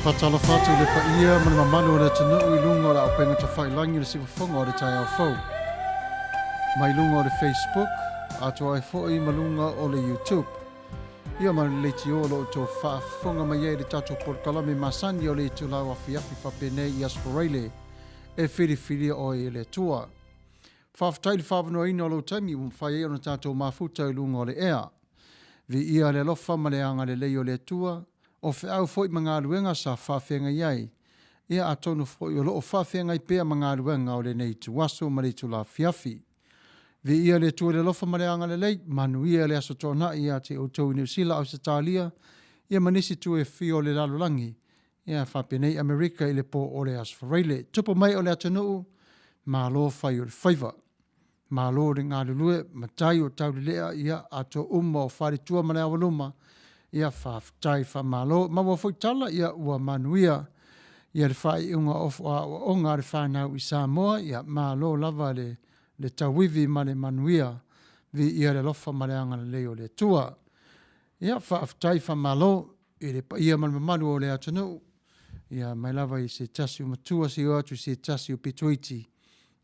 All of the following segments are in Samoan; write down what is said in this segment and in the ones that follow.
Faatalofa atu i le paia ma le mamalu o le atunuu i luga o le auupega tafailangi o le siufofoga o le taeao fou. Mai luga o le Facebook, atoa ai foi ma luga o le YouTube. Ia ma le leitio o lo o outou faafofoga mai ai i le tatou polokalame masani o le itulau afiafi faapenei i Aso Faraile e filifilia oe e le Atua. Faafetai i le faavanoaina o lou taimi ua mafai ai ona tatou mafuta i luga o le ea. Viia le alofa ma le agalelei o le Atua, o feau foi ma galuega sa faafeagai ai, ia atonu foi o lo o faafeagai pea ma galuega o lenei ituaso ma le itula afiafi. Viia le Atua i le alofa ma le agalelei, manuia le Aso Toonai ia te outou i Niu Sila, Ausetalia, ia ma nisi itu e fia o le lalolagi, ia faapenei Amerika i le po o le Aso Faraile. Tupu mai o le atunuu, malo fai o le faiva. Malo le galulue, matai o taulelea, ia atoa uma o faletua ma le aualuma, ia faafetai faamalo. Maua foi tala, ia ua manuia. Ia le faaiuga o aoaoga a le fanau i Samoa, ia malo lava le le tauivi ma le manuia, viia le alofa ma le agalelei o le Atua. Ia faafetai faamalo i le paia ma le mamalu o le atunuu, ia mai lava i se tasi o matua seia oo atu i se tasi o pitoiti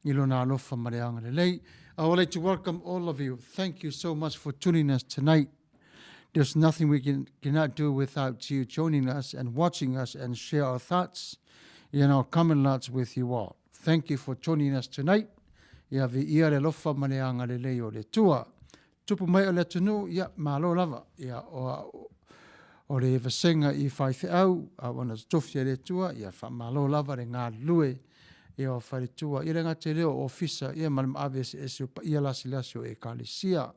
i lona alofa ma le agalelei. I would like to welcome all of you. Thank you so much for tuning us tonight. There's nothing we cannot do without you joining us and watching us and share our thoughts and our common lots with you all. Thank you for joining us tonight. Ia viia le alofa ma le agalelei o le Atua. Tupu mai o le atunuu, ia, malo lava. Ia, o, o le vasega i faifeau, a ua na totofi e le Atua, ia faamalo lava le galulue ia o faletua, ia le gata i lea o ofisa, ia ma le maave eseese o paia lasilasi o Ekalesia.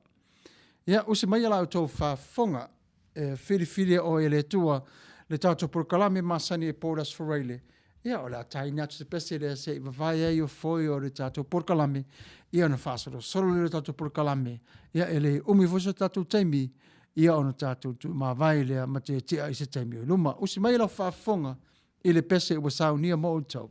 Ia, usi maia la outou faafofoga e filifilia oe e le Atua le tatou polokalame masani e Paul S. Ferreile. Ia, o le a taina atu se pese lea se i vavae ai o foe o le tatou polokalame, ia ona faasolosolo lea o le tatou polokalame, ia e le umi foi so tatou taimi, ia ona tatou tuumavae lea ma tietia i se taimi o i luma. Usi mai lau faafofoga i le pese ua saunia mo outou.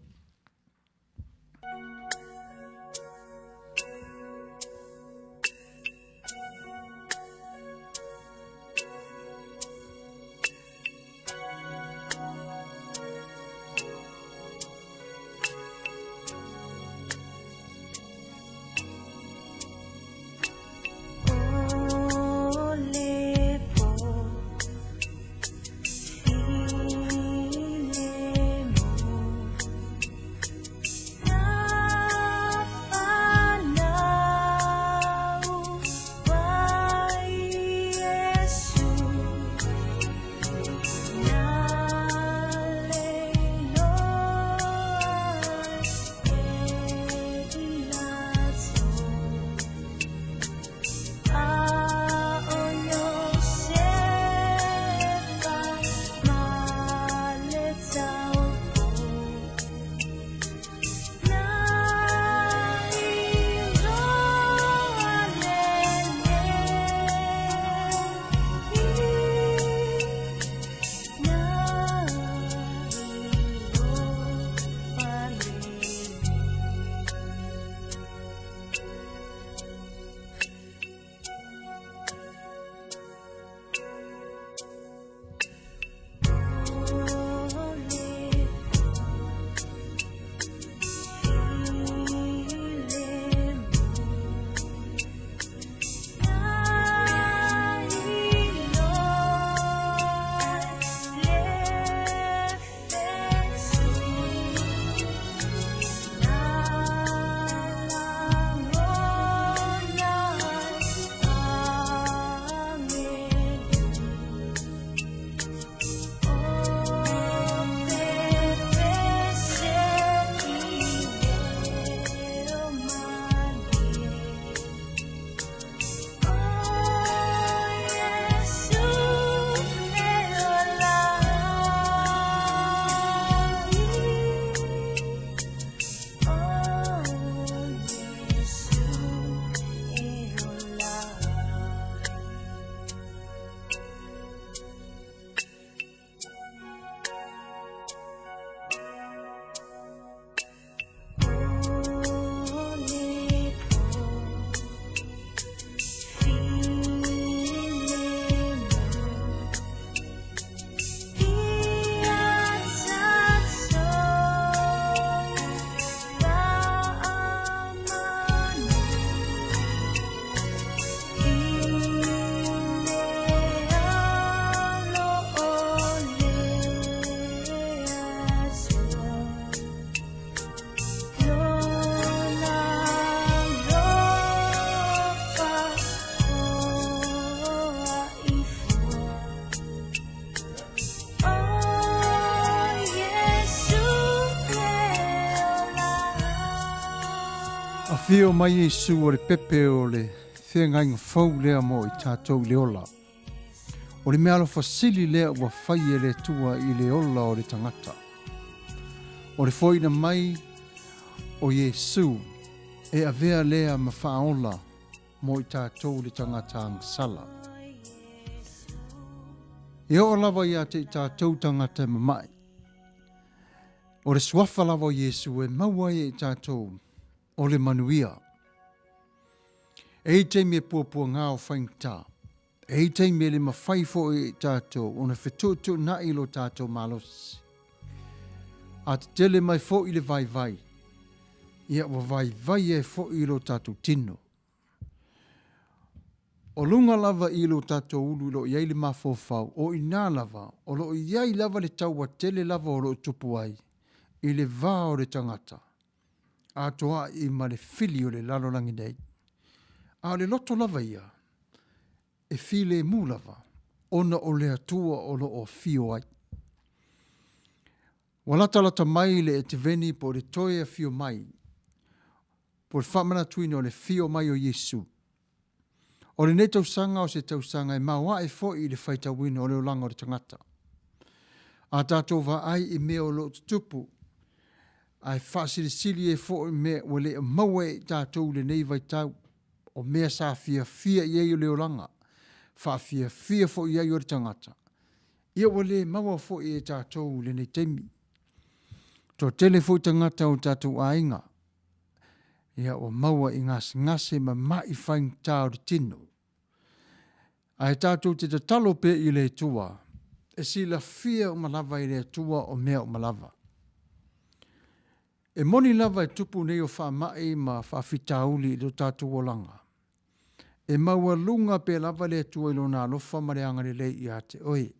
Afio mai Iesu o le pepe o le feagaiga fou lea mo i tatou i le ola. O le mea alofa sili lea ua fai e le Atua i le ola o le tagata. O le foina mai o Iesu e avea lea ma faaola mo i tatou le tagata agasala. E oo lava ia te i tatou tagata e mama'i. O le suafa lava o Iesu e maua ai e i tatou o le manuia. E i ai taimi e puapuaga o faigata. E i ai taimi e le mafai foi e i tatou ona fetuutuunai lo tatou malosi. A tetele mai foi le vaivai, ia ua vaivai ai foi lo tatou tino. O luga lava i lo tatou ulu o lo o i ai le mafaufau, o i ina lava o lo o i ai lava le taua tele lava o lo o tupu ai i le va o le tagata atoa'i ma le fili o le lalolagi nei. A o le loto lava ia, e filemu lava ona o le Atua o lo o afio ai. Ua latalata mai le Eteveni po o le toe afio mai, po o le faamanatuina o le afio mai o Iesu. O lenei tausaga o se tausaga e maoae foi i le faitauina o le olaga o le tagata. A tatou vaai i mea o lo o tutupu, ae faasilisili ai foi mea ua le maua e i tatou i lenei vaitau, o mea sa fiafia i ai o le olaga, faafiafia foi i ai o le tagata, ia ua le maua foi e tatou i lenei taimi. Toatele foi tagata o tatou aiga, ia ua maua i gasegase ma mai faigata o le tino. Ae tatou te tatalo pea i le Atua, e silafia uma lava e le Atua o mea uma lava. E moni lava e tupu nei o faamai ma faafitauli i lo tatou olaga. E maualuga pea lava le Atua i Lona alofa ma le agalelei ia te oe.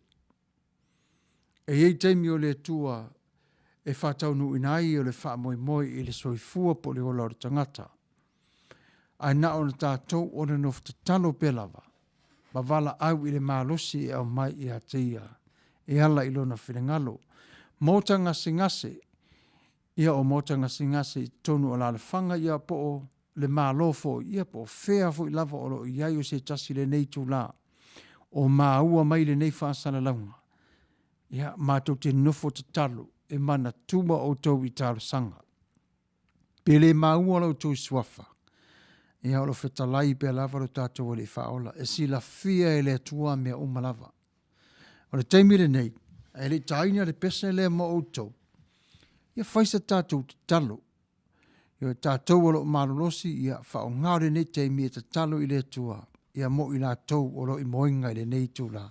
E i ai taimi o le Atua e faataunuuina ai o le faamoemoe i le soifua po o le ola o le tagata. Ae na ona tatou o le nofo tatalo pea lava ma valaau i le malosi e aumai ia te ia e ala i lona finagalo. Maota gasegase, ia o maota gasegase i totonu o alaalafaga ia po o le Malo foi, ia po o fea foi lava o lo o i ai o se tasi i lenei itula o maua mai lenei faasalalauga, ia, matou te nofo tatalo e manatua outou i talosaga. Pe le maua lo outou suafa, ia o lo o fetalai pea lava lo tatou Alii Faaola, e silafia e le Atua mea uma lava. O le taimi lenei, ae le i taina le pese lea mo outou, ia fai se tatou tatalo. Ia tatou o lo o malolosi, ia faaaoga lenei taimi e tatalo i le Atua, ia mo i latou o lo o i moega i lenei itula.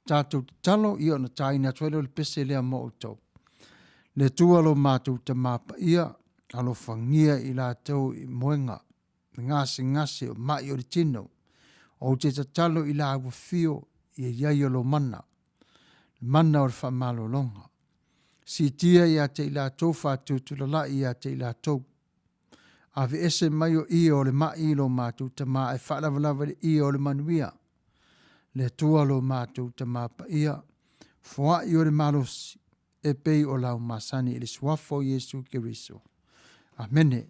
Tatou tatalo, ia ona taina atu ai lea o le pese lea mo outou. Le Atua lo matou Tama Paia, alofagia i latou i moega, i gasegase o mai o le tino. Ou te tatalo i la ua fio, ia i ai o lo mana, le mana o le faamalologa. Siitia ia te i latou faatutulalai ia te i latou. Aveese mai o ie o le mai i lo matou Tama ae faalavalava i le ie o le manuia. Le Atua lo matou Tama Paia, foai o le malosi, e pei o lau masani i le suafa o Iesu Keriso. Amene.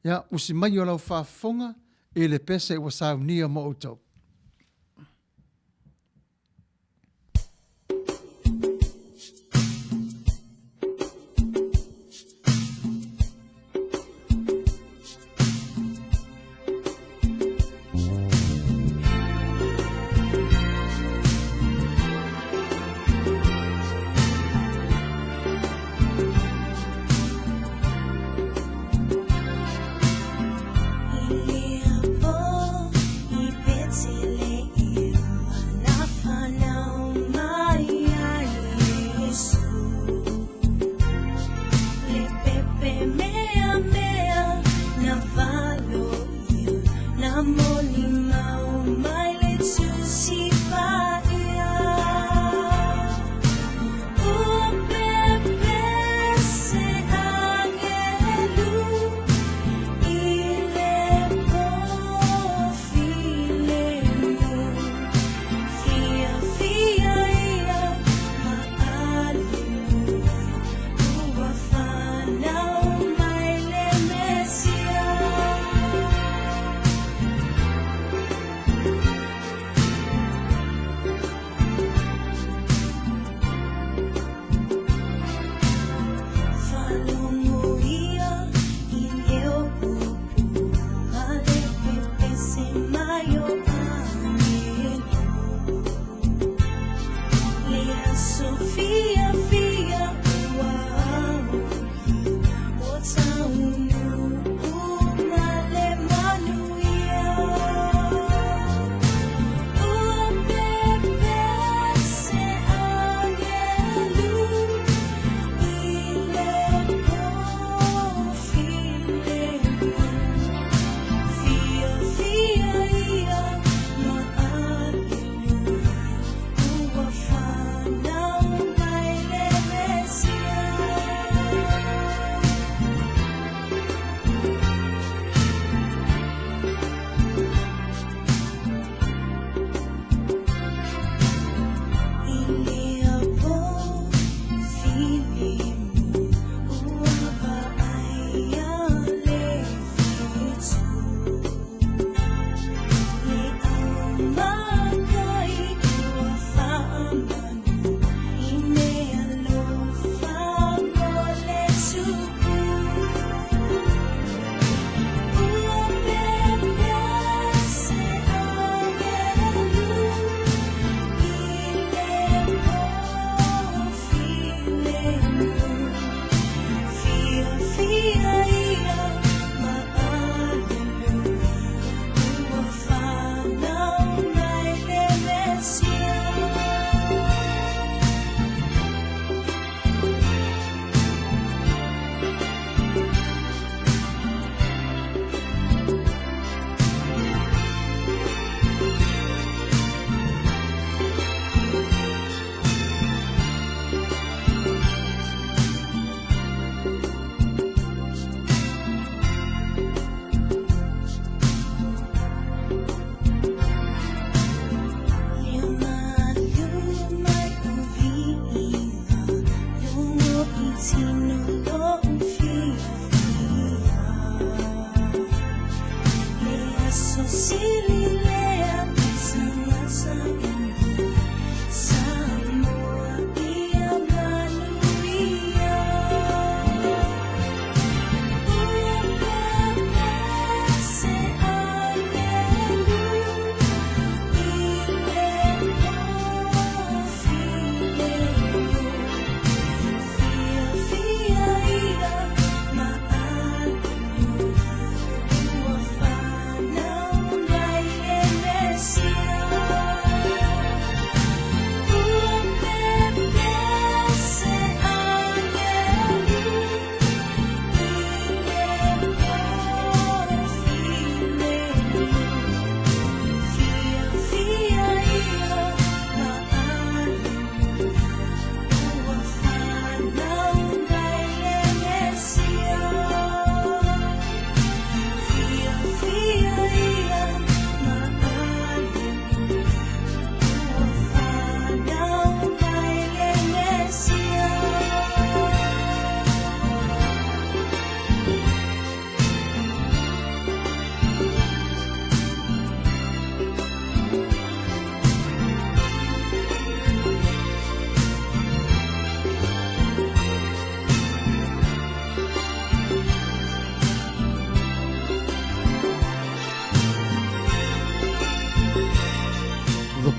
Ia, usi mai o lau faafofoga i le pese ua saunia mo outou.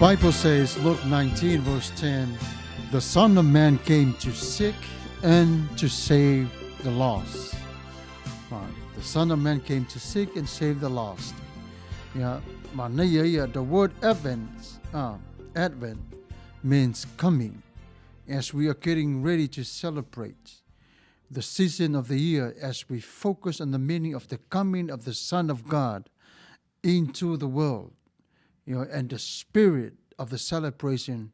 Bible says, Luke 19, verse 10, the Son of Man came to seek and to save the lost. Right. The Son of Man came to seek and save the lost. Yeah, the word Advent, Advent means coming. As we are getting ready to celebrate the season of the year, as we focus on the meaning of the coming of the Son of God into the world, you know, and the spirit of the celebration,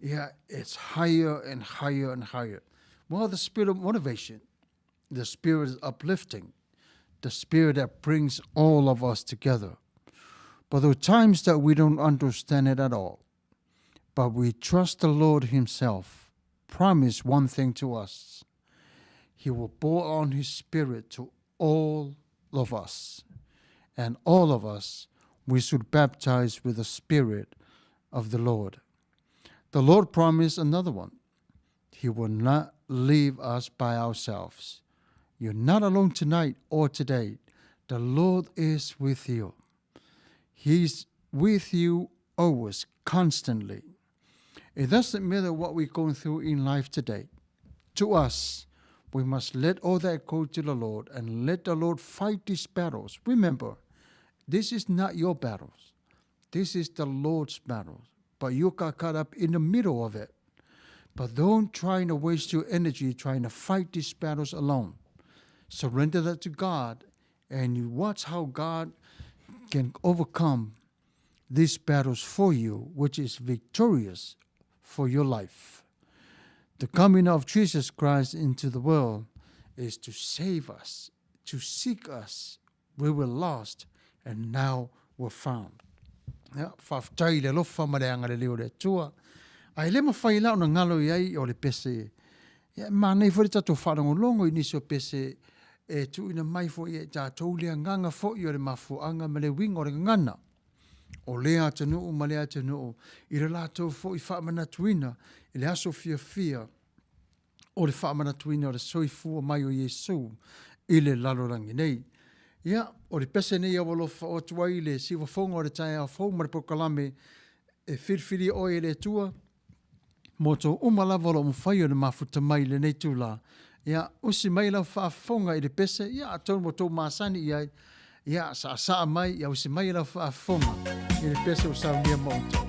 yeah, it's higher and higher and higher. Well, the spirit of motivation, the spirit is uplifting, the spirit that brings all of us together. But there are times that we don't understand it at all. But we trust the Lord Himself promise one thing to us. He will pour on His Spirit to all of us. And all of us, we should baptize with the Spirit of the Lord. The Lord promised another one. He will not leave us by ourselves. You're not alone tonight or today. The Lord is with you. He's with you always, constantly. It doesn't matter what we're going through in life today. To us, we must let all that go to the Lord and let the Lord fight these battles. Remember, this is not your battles. This is the Lord's battles. But you got caught up in the middle of it. But don't try to waste your energy trying to fight these battles alone. Surrender that to God, and you watch how God can overcome these battles for you, which is victorious for your life. The coming of Jesus Christ into the world is to save us, to seek us. We were lost, and now we're found. Ia, faafetai i le alofa ma le agalelei o le Atua. Ae le mafai la ona galo i ai o le pese. Ia, e manaia foi le tatou faalogologo i nisi o pese e tuuina mai foi e tatou le agaga foi o le mafuaaga ma le uiga o le gagana o lea atunuu ma lea atunuu i le latou foi faamanatuina i le aso fiafia o le faamanatuina o le soifua mai o Iesu i le lalolagi nei. Ia, o le pese nei ua alofa oo atu ai le siufofoga o le taeao fou ma le polokalame e filifilia oe e le Atua mo tou uma lava o lo o mafai ona mafuta mai i lenei itula. Ia, usi mai lau faafofoga i le pese, ia, atonu ua tou masani i ai, ia, saasaa mai, ia usi mai lau faafofoga i le pese ua saunia ma outou.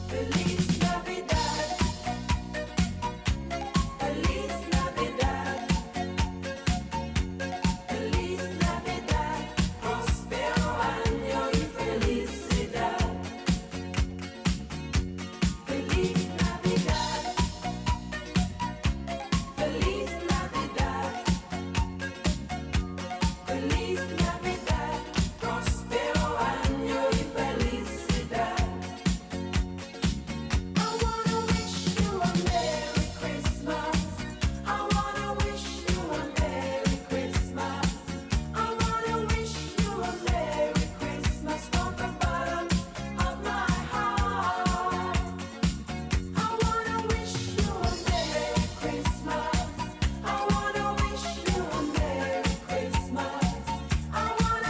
Feliz Navidad, Feliz Navidad, Feliz Navidad, Prospero año y felicidad. Feliz Navidad, Feliz Navidad, Feliz Navidad, Prospero año y felicidad. I wanna wish you a Merry Christmas. I wanna wish you a Merry Christmas. I wanna wish you a Merry Christmas from the bottom of my heart. I wanna wish you a Merry Christmas. I wanna wish you a Merry Christmas. I wanna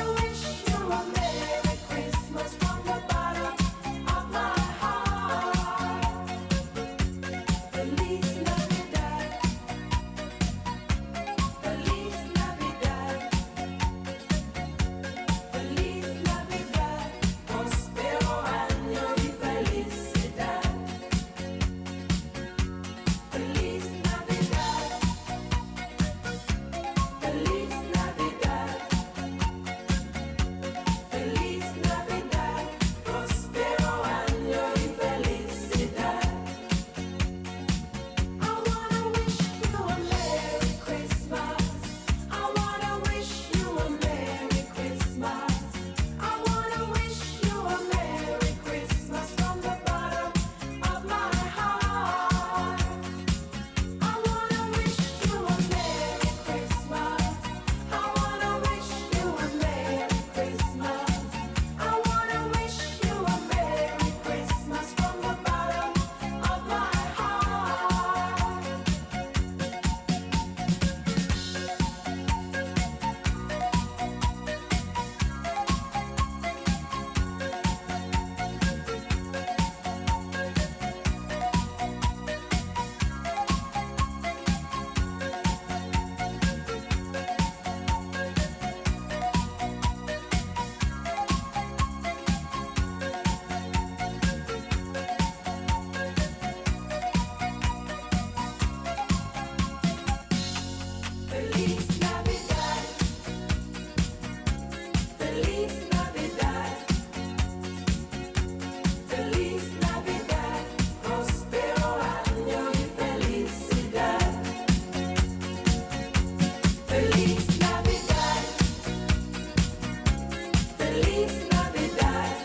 Feliz Navidad.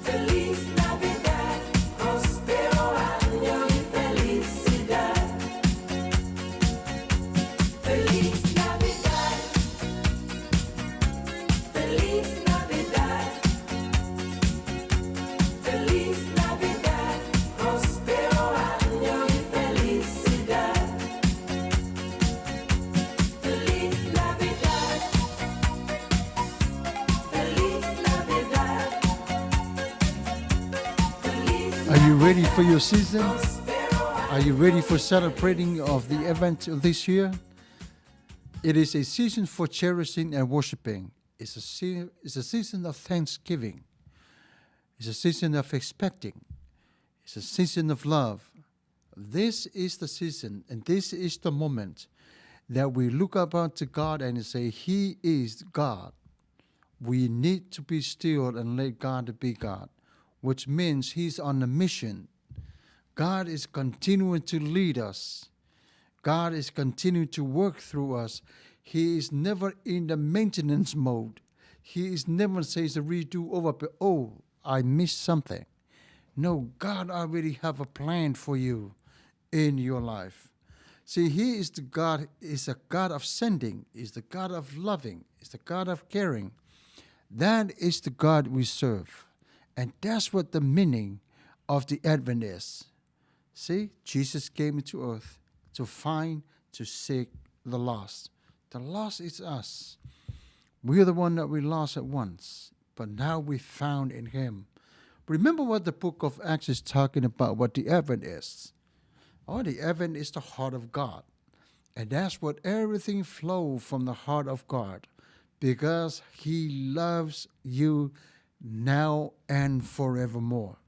Feliz Navidad. Prospero año y felicidad. Feliz Navidad. Feliz Navidad. Feliz Navidad. Prospero año y felicidad. Feliz Navidad. Feliz Navidad. Feliz Are you ready for your season? Prospero Are you ready for celebrating of the event of this year? It is a season for cherishing and worshiping. It's a season of thanksgiving. It's a season of expecting. It's a season of love. This is the season and this is the moment that we look up unto God and say, He is God. We need to be still and let God be God, which means He's on a mission. God is continuing to lead us. God is continuing to work through us. He is never in the maintenance mode. He is never says a redo over, but oh, I missed something. No, God already have a plan for you in your life. See, He is the God, is a God of sending, is the God of loving, is the God of caring. That is the God we serve. And that's what the meaning of the Advent is. See, Jesus came into earth to find, to seek the lost. The lost is us. We are the one that we lost at once, but now we found in Him. Remember what the book of Acts is talking about, what the Advent is. Oh, the Advent is the heart of God. And that's what everything flows from the heart of God, because He loves you now and forevermore.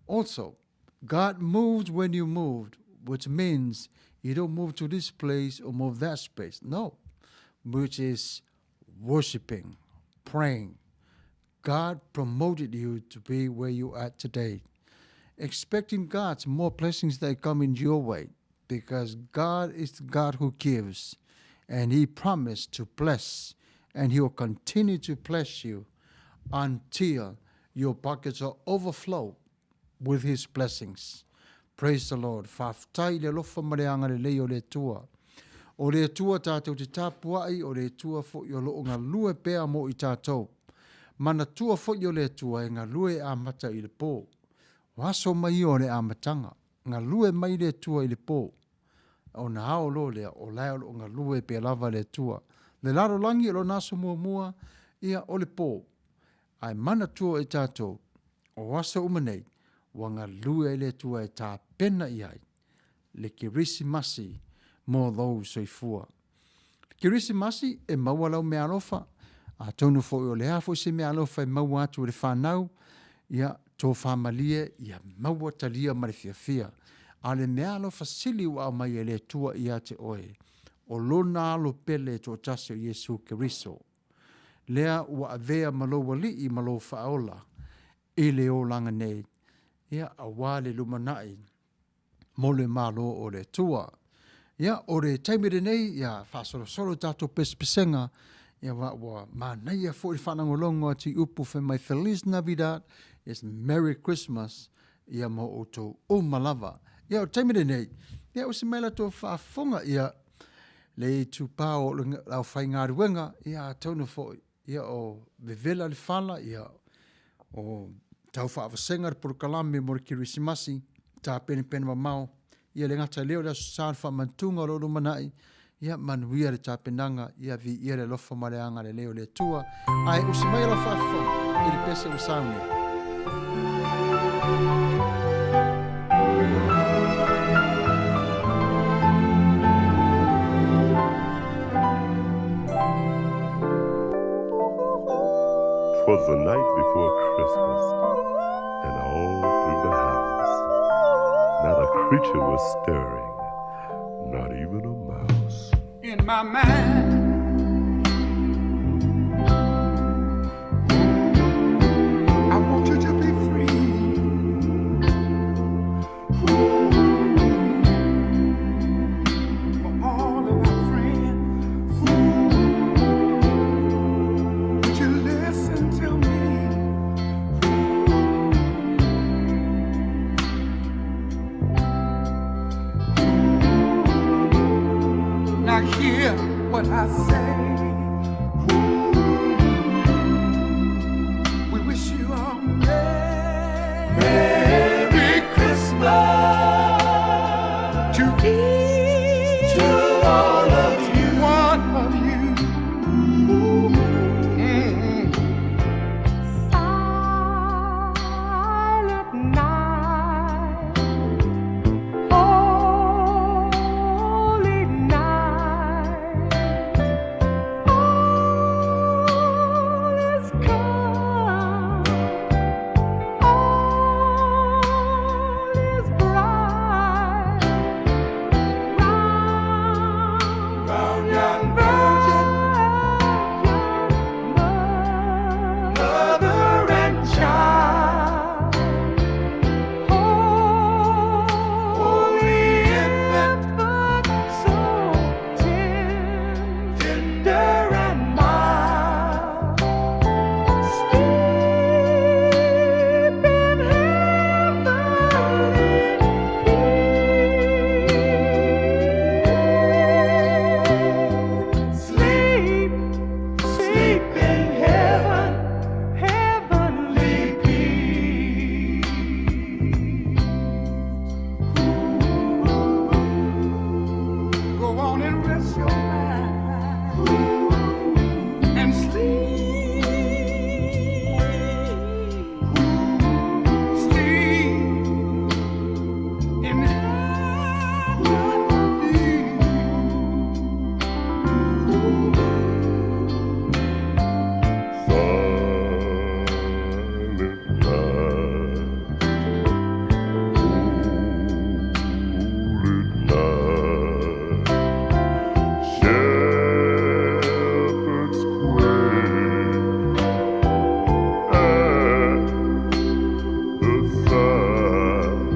Also, God moved when you moved, which means you don't move to this place or move that space. No, which is worshiping, praying. God promoted you to be where you are today. Expecting God's more blessings that come in your way, because God is the God who gives, and He promised to bless, and He will continue to bless you until your pockets are overflow with His blessings. Praise the Lord. Faafetai i le alofa ma le agalelei o le Atua. O le Atua tātou te tapuai, o le Atua foi o loo galue pea mo i tātou. Manatua foi o le Atua e galue e amata i le pō. O aso mai ia o le amataga, galue mai le Atua i le pō. Ona ao loa lea, o lae o loo galue pea lava le Atua. Le lalolagi o lona aso muamua, ia o le pō. Ae manatua i tātou, o aso uma nei, ua galue ai le Atua e tapena i ai le Kerisimasi mo lou soifua. Le Kerisimasi e maua lau meaalofa, atonu foi o le a foi se meaalofa e maua atu e le whanau, ia tō whamalie, ia maua talia ma le fiafia. A le meaalofa sili ua aumai e le Atua ia te oe, o lona alo pele e toatasi o Iesu Keriso. Lea ua avea ma lou alii ma lou faaola i le olaga nei, ia auā le lumanai mo le Malo o le Atua. Ia, o le taimi lenei, ia, faasolosolo tatou pesepesega, ia, wa, ua manaia foi le faalagologo atu i upu fai mai Feliz Navidad, yes, Merry Christmas, ia mo outou uma lava. Ia, o le taimi lenei, ia, usi mai la tou faafofoga, ia, le itupā o le aufaigaluega, ia, atonu foi, ia, o vevela le fala, ia, o tau faavasega le polokalame mo le Kerisimasi, tapenapena mamao, ia le gata i lea o le Aso Sa le faamantuga o lo o lumanai, ia manuia le tapenaga, ia viia le alofa ma le agalelei o le Atua, ae usi mai lau faafofoga i le pese ua saunia. 'Twas the night before Christmas, and all through the house not a creature was stirring, not even a mouse. In my mind, I want you to be free. For all of our friends. what I say. Ooh, we wish you a Merry Christmas to each, to all of you, one of you. Mm-hmm. Silent night, holy night, all is calm, all is bright, round, Round young virgin, mother and child, holy infant, infant, so tender tender and mild. Sleep in heavenly peace. Sleep, sleep in heaven, heavenly peace. Go on and rest your mind and sleep, sleep in heavenly Silent night, holy night, shepherds quake at the sight,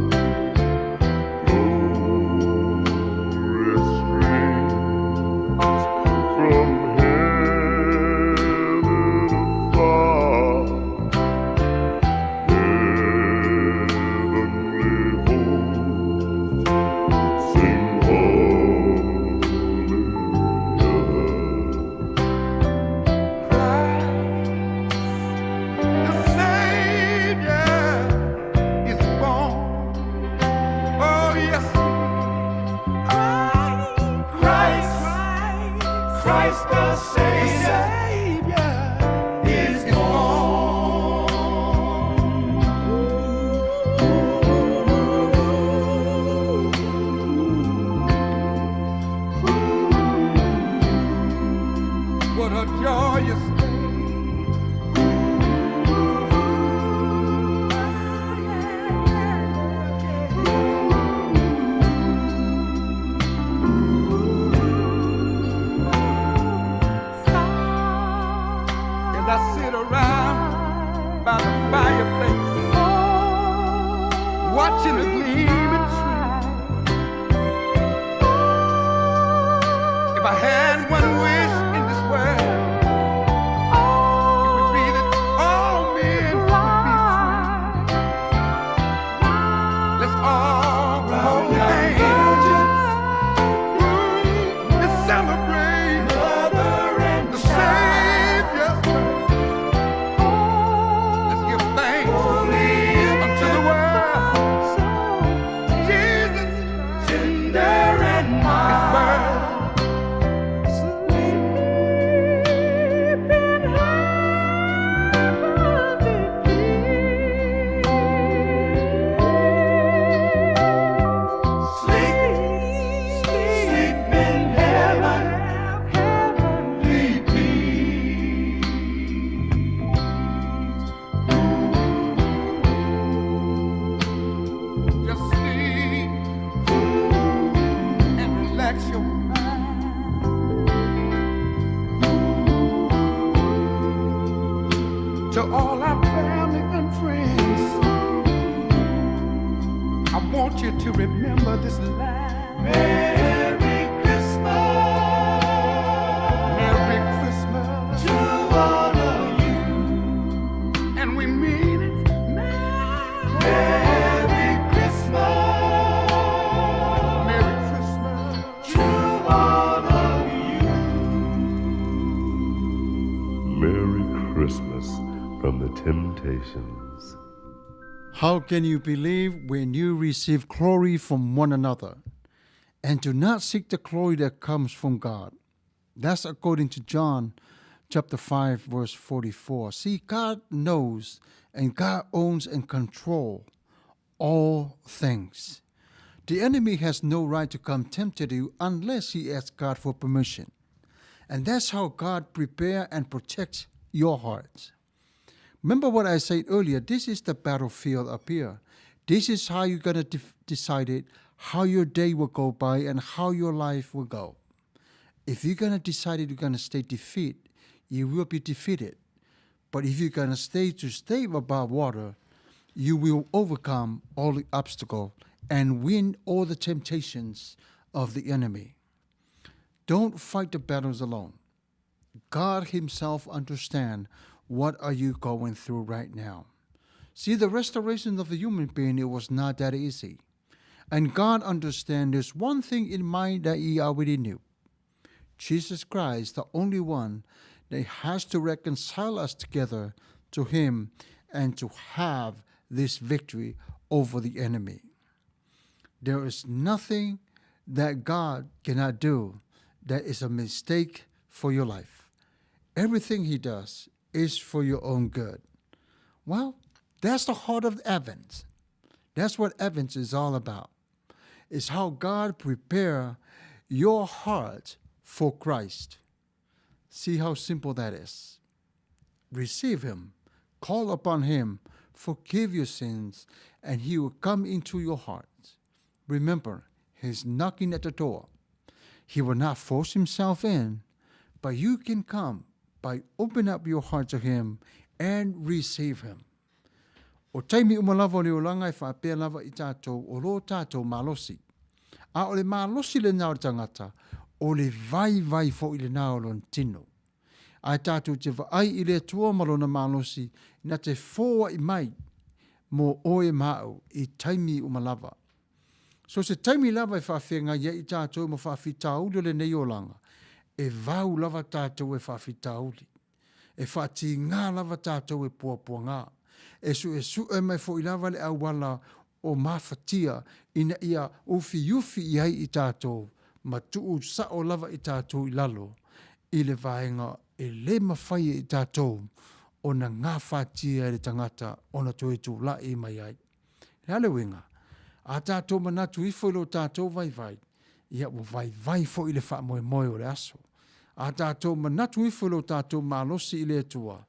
glorious streams from heaven afar. Heavenly hosts sing hallelujah. The Savior is born. Oh yes, Christ, Christ the Savior is born. What a joyous day. As I sit around by the fireplace, watching the gleaming tree. If I had one wish in this world, it would be that all men would be free. Let's all hold hands and celebrate the Savior's birth. Let's give thanks unto the world. Jesus, Tender and is birth. Sleep in heavenly peace. Sleep, sleep in heaven, heavenly peace. Just sleep and relax your mind. To all our family and friends, I want you to remember this line. Merry Christmas. Merry Christmas to all of you. And we mean it. Merry Christmas. Merry Christmas to all of you. Christmas from the Temptations. How can you believe when you receive glory from one another and do not seek the glory that comes from God? That's according to John chapter 5 verse 44. See, God knows and God owns and controls all things. The enemy has no right to come tempt you unless he asks God for permission. And that's how God prepare and protects your heart. Remember what I said earlier, this is the battlefield up here. This is how you're going to decide it, how your day will go by and how your life will go. If you're going to decide you're going to stay defeat, you will be defeated. But if you're going to stay to stay above water, you will overcome all the obstacle and win all the temptations of the enemy. Don't fight the battles alone. God himself understand what are you going through right now. See, the restoration of the human being, it was not that easy. And God understands there's one thing in mind that he already knew. Jesus Christ, the only one that has to reconcile us together to him and to have this victory over the enemy. There is nothing that God cannot do that is a mistake for your life. Everything he does is for your own good. Well, that's the heart of Advent. That's what Advent is all about. It's how God prepare your heart for Christ. See how simple that is. Receive him, call upon him, forgive your sins, and he will come into your heart. Remember, he's knocking at the door. He will not force himself in, but you can come by open up your heart to him and receive him. O taimi uma lava o le olaga e faapea lava i tatou o lo tatou malosi. A o le malosi lena o le tagata, o le vaivai foi lena o lona tino. Ae tatou te vaai i le Atua ma lona malosi na te foai mai mo oe ma au i taimi uma lava. So se taimi lava e faafeagai ai i tatou ma faafitauli o lenei olaga, e vau lava tatou e faafitauli. E faatigā lava tatou e puapuagā. E suesue mai foi lava le auala o mafatia ina ia ufiufi i ai i tatou ma tuu sao lava i tatou i lalo i le vaega e le mafai e i tatou ona gafatia e le tagata ona toe tulai mai ai. O le a le uiga? A tatou manatu ifo i lo tatou vaivai, ia ua vaivai foi le faamoemoe o le aso. A tatou manatu ifo i lo tatou malosi i le Atua,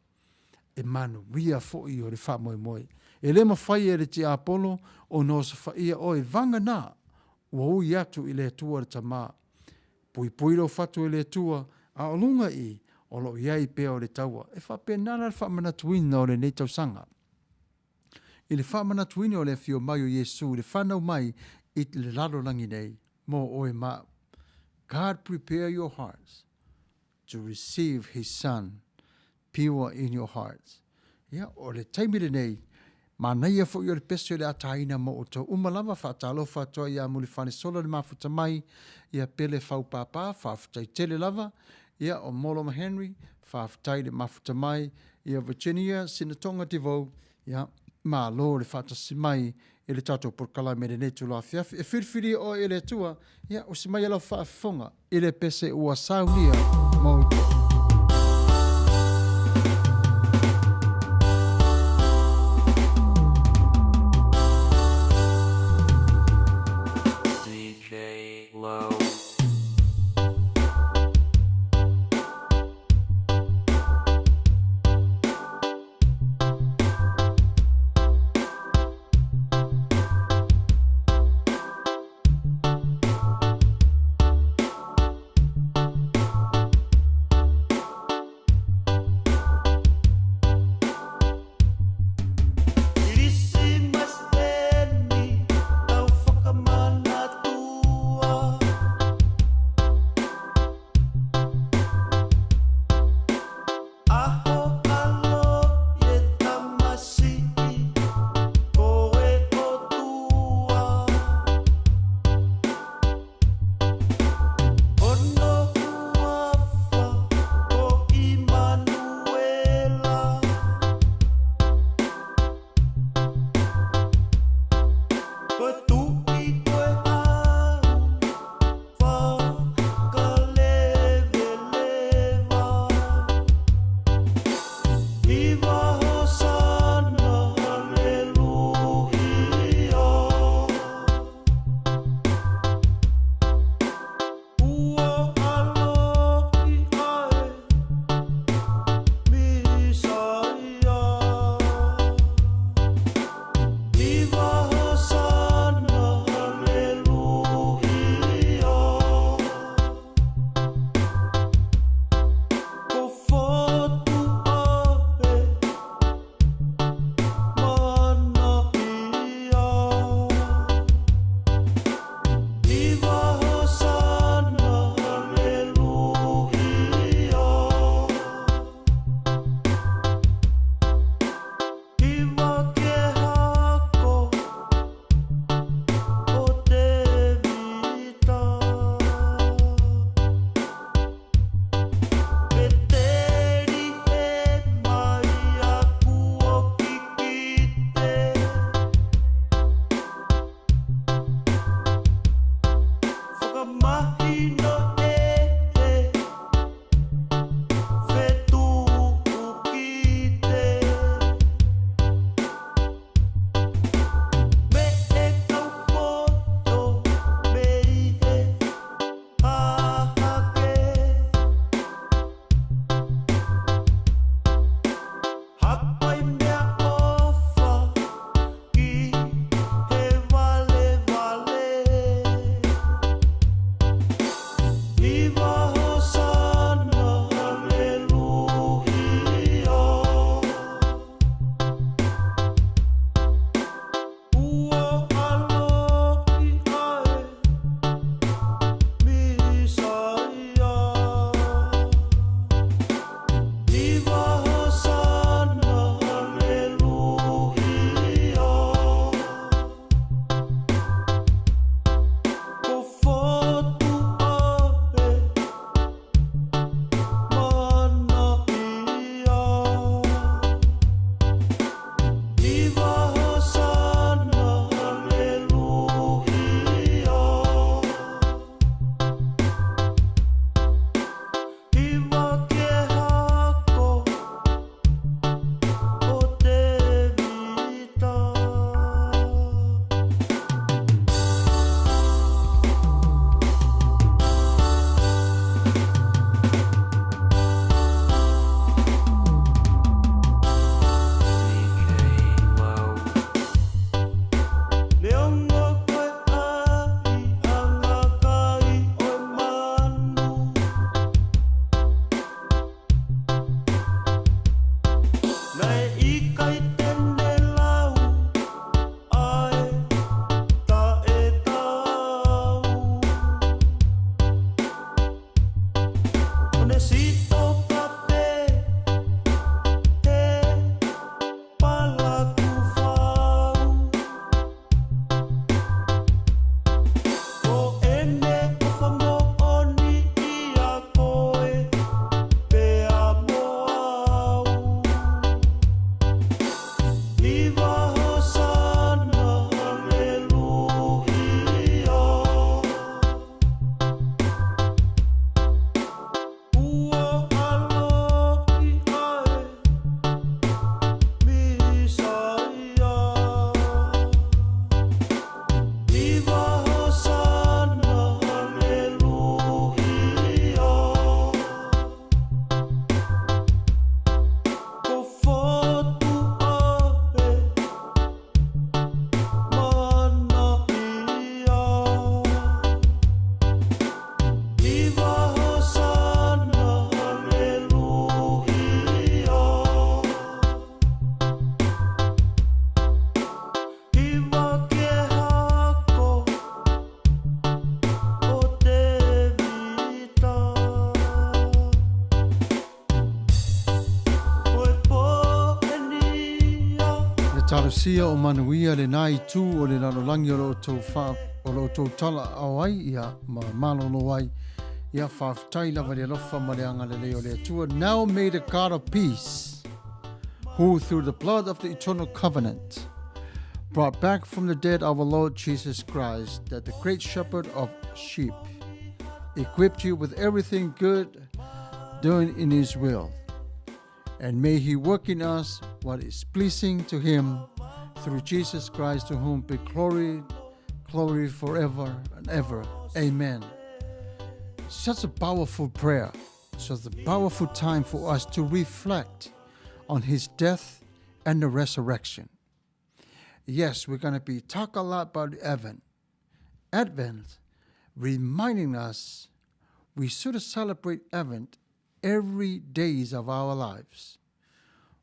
e manuia foi o le faamoemoe. E le mafai e le tiapolo ona osofaia oe, vagana ua ui atu i le Atua le Tama. Puipui lou fatu e le Atua, a o luga i o lo o i ai pea o le taua. E faapena la le faamanatuina o lenei tausaga. I le faamanatuina o le afio mai o Iesu i le fanau mai i le lalolagi nei mo oe ma au. God prepare your hearts to receive his son pure in your hearts. Ia, o le taimi lenei, manaia foi o le pese o le ataina mo outou uma lava, faatalofa atu ai ia Mulifanesola le mafuta mai, ia Pele Faupāpā, faafetai tele lava, ia o Molo ma Henry, faafetai le mafuta mai, ia Virginia Sinatonga Devoe, ia, malo le faatasi mai i le tatou polokalame i lenei itula afiafi. E filifili oe e le Atua, ia, usi mai e lau faafofoga i le pese ua saunia ma outou. DJ Low. Aho alo i e tamasii, koe o tua. Ono uafa o Imanuela. Talosia o manuia lenā itu o le lalolagi o lo outou fa o lo outou talaao ai ia ma malolo ai. Ia faafetai lava i le alofa ma le agalelei o le Atua. Now may the God of peace, who through the blood of the eternal covenant brought back from the dead our Lord Jesus Christ, that the great shepherd of sheep, equipped you with everything good doing in his will. And may he work in us what is pleasing to him through Jesus Christ, to whom be glory, glory forever and ever. Amen. Such a powerful prayer, such a powerful time for us to reflect on his death and the resurrection. Yes, we're going to be talk a lot about Advent. Advent reminding us we should celebrate Advent every days of our lives.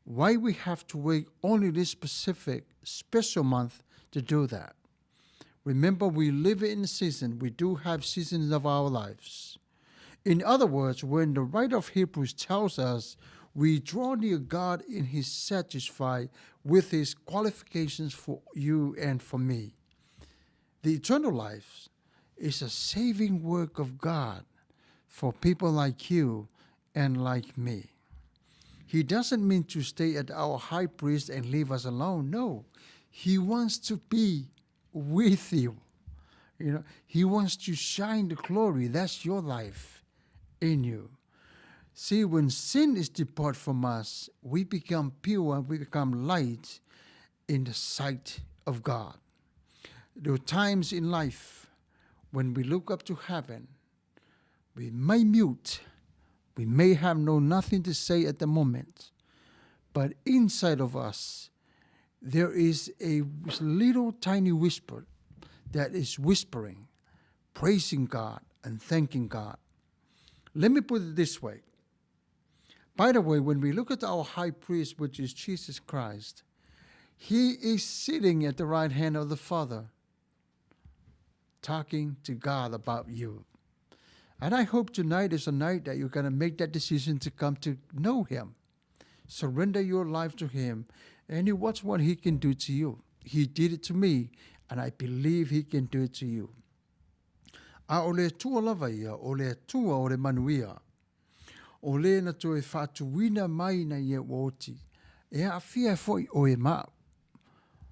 Why we have to wait only this specific special month to do that? Remember, we live in season. We do have seasons of our lives. In other words, when the writer of Hebrews tells us we draw near God in his satisfied with his qualifications for you and for me. The eternal life is a saving work of God for people like you and like me. He doesn't mean to stay at our high priest and leave us alone. No, he wants to be with you. You know, he wants to shine the glory. That's your life in you. See, when sin is depart from us, we become pure and we become light in the sight of God. There are times in life when we look up to heaven, we may mute, we may have no nothing to say at the moment, but inside of us, there is a little tiny whisper that is whispering, praising God and thanking God. Let me put it this way. By the way, when we look at our high priest, which is Jesus Christ, he is sitting at the right hand of the Father, talking to God about you. And I hope tonight is a night that you're going to make that decision to come to know Him. Surrender your life to Him, and you watch what He can do to you. He did it to me, and I believe He can do it to you. A o le Atua lava ia, o le Atua o le manuia. O le na toe faatuina mai na ia ua oti, e aafia ai foi oe ma au.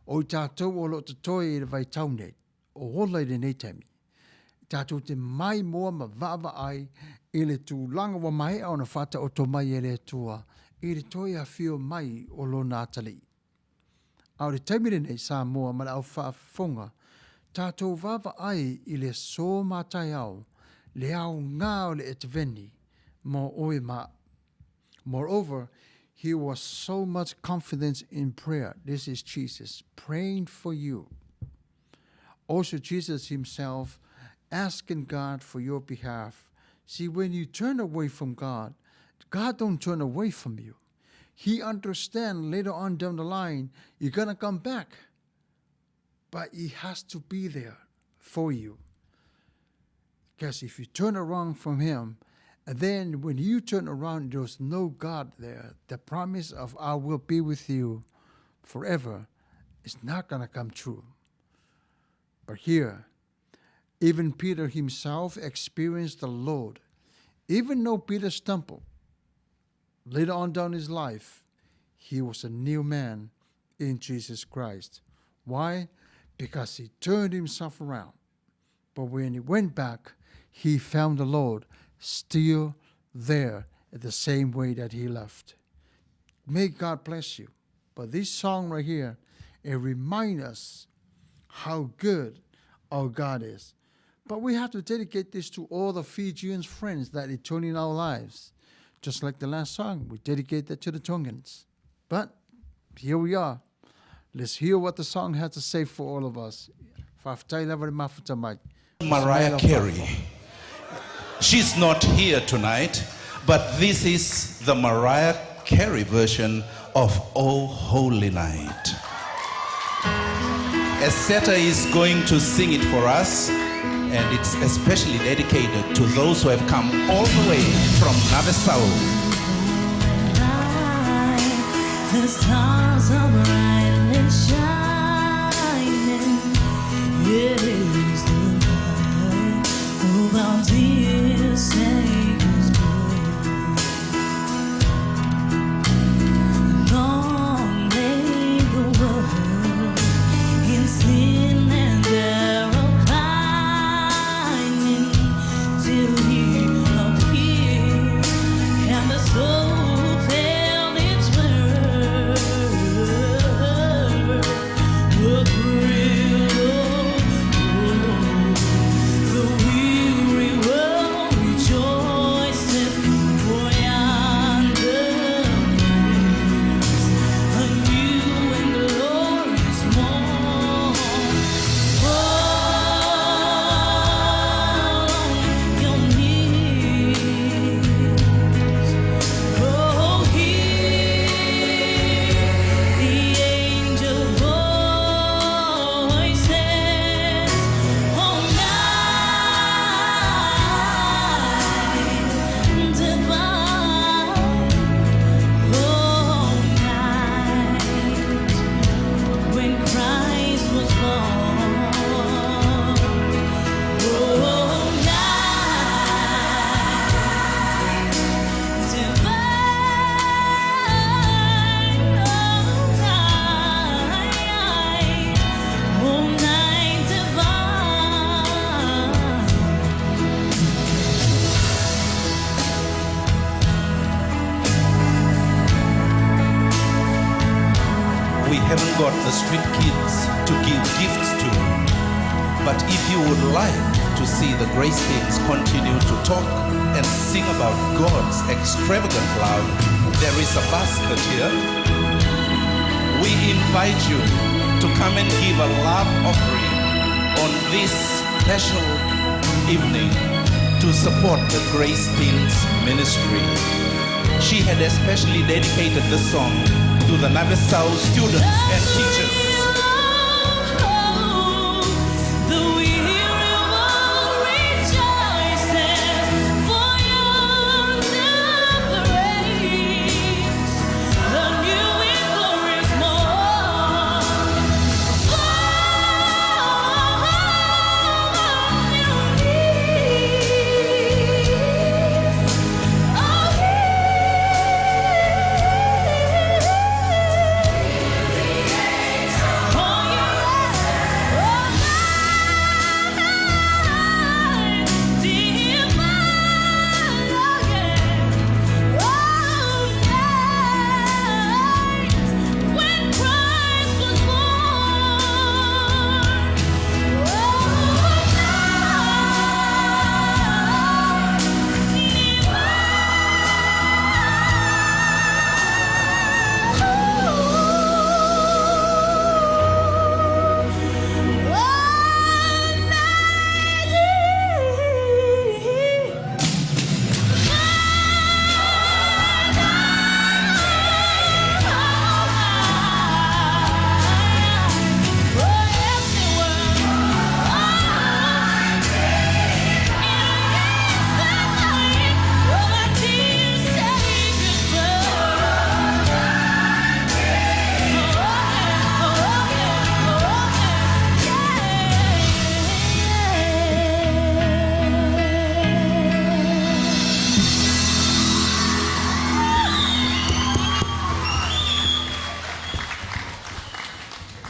O i tatou o lo o totoe i le vaitau nei, o ola i lenei taimi, tatou te maimoa ma vaavaai i le tulaga ua maea ona faataoto mai e le Atua i le toe afio mai o Lona atalii. A o le taimi lenei Samoa ma le au faafofoga, tatou vaavaai i le aso ma taeao, le aoga o le Eteveni mo oe ma au. Moreover, he was so much confidence in prayer. This is Jesus praying for you. Also, Jesus himself asking God for your behalf. See, when you turn away from God, God don't turn away from you. He understand later on down the line, you're going to come back. But he has to be there for you. Because if you turn around from him, and then when you turn around, there's no God there. The promise of I will be with you forever is not going to come true. But here, even Peter himself experienced the Lord. Even though Peter stumbled later on down his life, he was a new man in Jesus Christ. Why? Because he turned himself around. But when he went back, he found the Lord still there the same way that he left. May God bless you. But this song right here, it reminds us how good our God is. But we have to dedicate this to all the Fijians friends that are turning our lives. Just like the last song, we dedicate that to the Tongans. But here we are. Let's hear what the song has to say for all of us. Faafetai lava le mafuta mai. Mariah Carey. She's not here tonight, but this is the Mariah Carey version of Oh Holy Night. Eseta is going to sing it for us, and it's especially dedicated to those who have come all the way from Navesau. The stars are brightly shining. got the street kids to give gifts to. But if you would like to see the Grace Teens continue to talk and sing about God's extravagant love, there is a basket here. We invite you to come and give a love offering on this special evening to support the Grace Teens ministry. She had especially dedicated this song to the Navesau students and teachers. The weary world rejoices, for yonder breaks the new and glorious morn. Fall on your knees, oh, when Christ was born.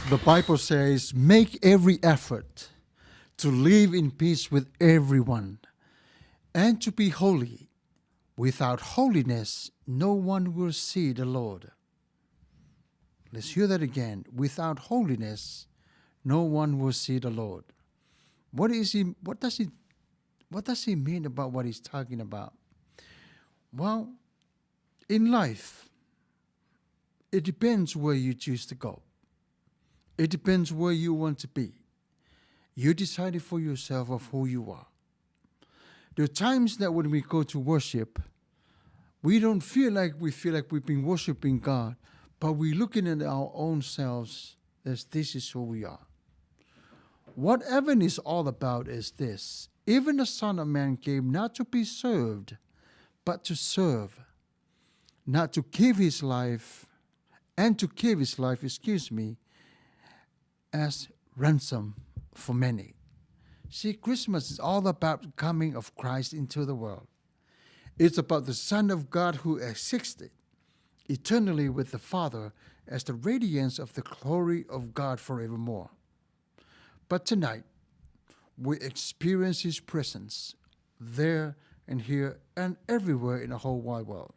The Bible says, Make every effort to live in peace with everyone and to be holy. Without holiness, no one will see the Lord. Let's hear that again. Without holiness, no one will see the Lord. What is he what does he what does he mean about what he's talking about? Well, in life, it depends where you choose to go. It depends where you want to be. You decide it for yourself of who you are. There are times that when we go to worship, we don't feel like we feel like we've been worshiping God, but we're looking at our own selves as this is who we are. What heaven is all about is this. Even the Son of Man came not to be served, but to serve, not to give his life, and to give his life, excuse me, as ransom for many. See, Christmas is all about the coming of Christ into the world. It's about the Son of God who existed eternally with the Father as the radiance of the glory of God forevermore. But tonight, we experience His presence there and here and everywhere in the whole wide world.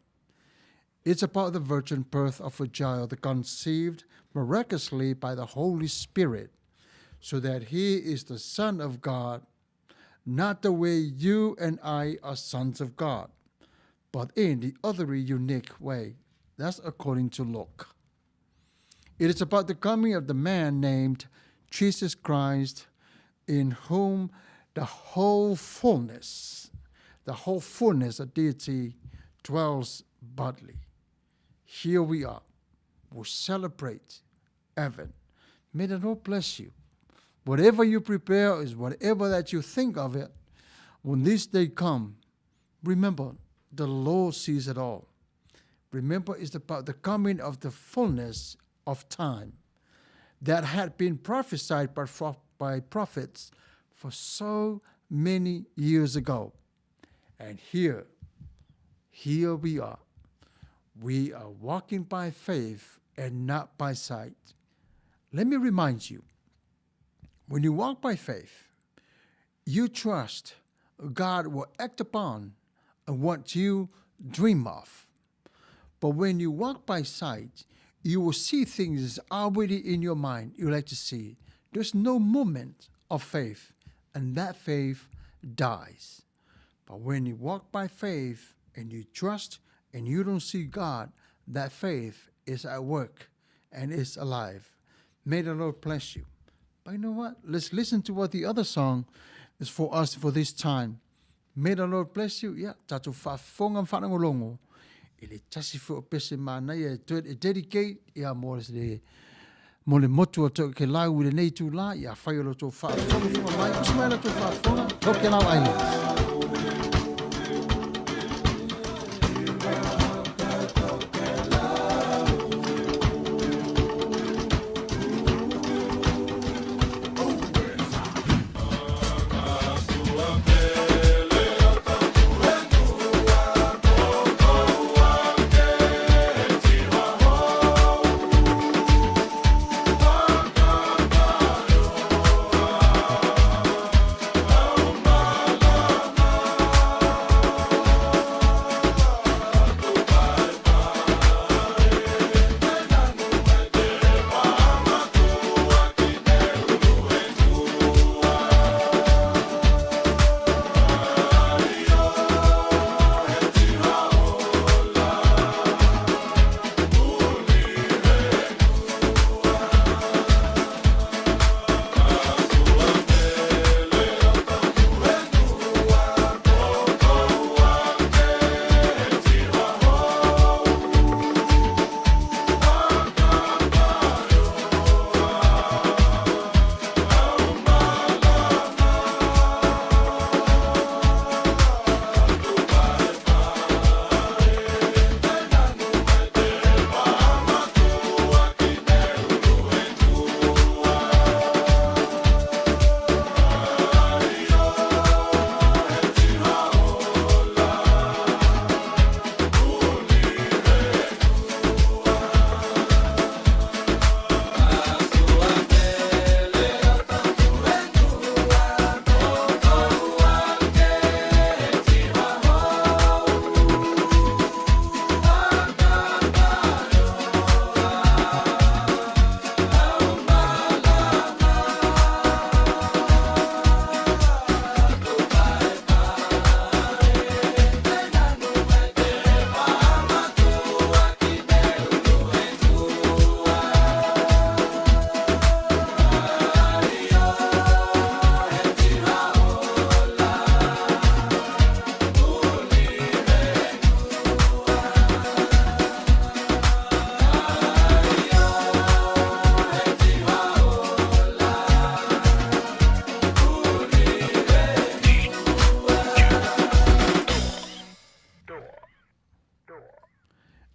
It's about the virgin birth of a child conceived miraculously by the Holy Spirit, so that he is the Son of God, not the way you and I are sons of God, but in the other unique way. That's according to Luke. It is about the coming of the man named Jesus Christ, in whom the whole fullness, the whole fullness of deity dwells bodily. Here we are. We celebrate Advent. May the Lord bless you. Whatever you prepare is whatever that you think of it. When this day come, remember the Lord sees it all. Remember, it's about the coming of the fullness of time that had been prophesied by, by prophets for so many years ago. And here, here we are. We are walking by faith and not by sight. Let me remind you when you walk by faith, you trust God will act upon what you dream of. But when you walk by sight, You will see things already in your mind you like to see. There's no moment of faith, and that faith dies. But when you walk by faith and you trust and you don't see God, that faith is at work and is alive. May the Lord bless you. But you know what? Let's listen to what the other song is for us for this time. May the Lord bless you. Ia, tatou faafofoga ma faalogologo i le tasi foi o pese manaia e toe e dedicate ia mo le mo le motu o Tokelau i lenei itulā. Ia afai o lo outou faafogafoga mai, usi mai la outou faafofoga, Tokelau Islands.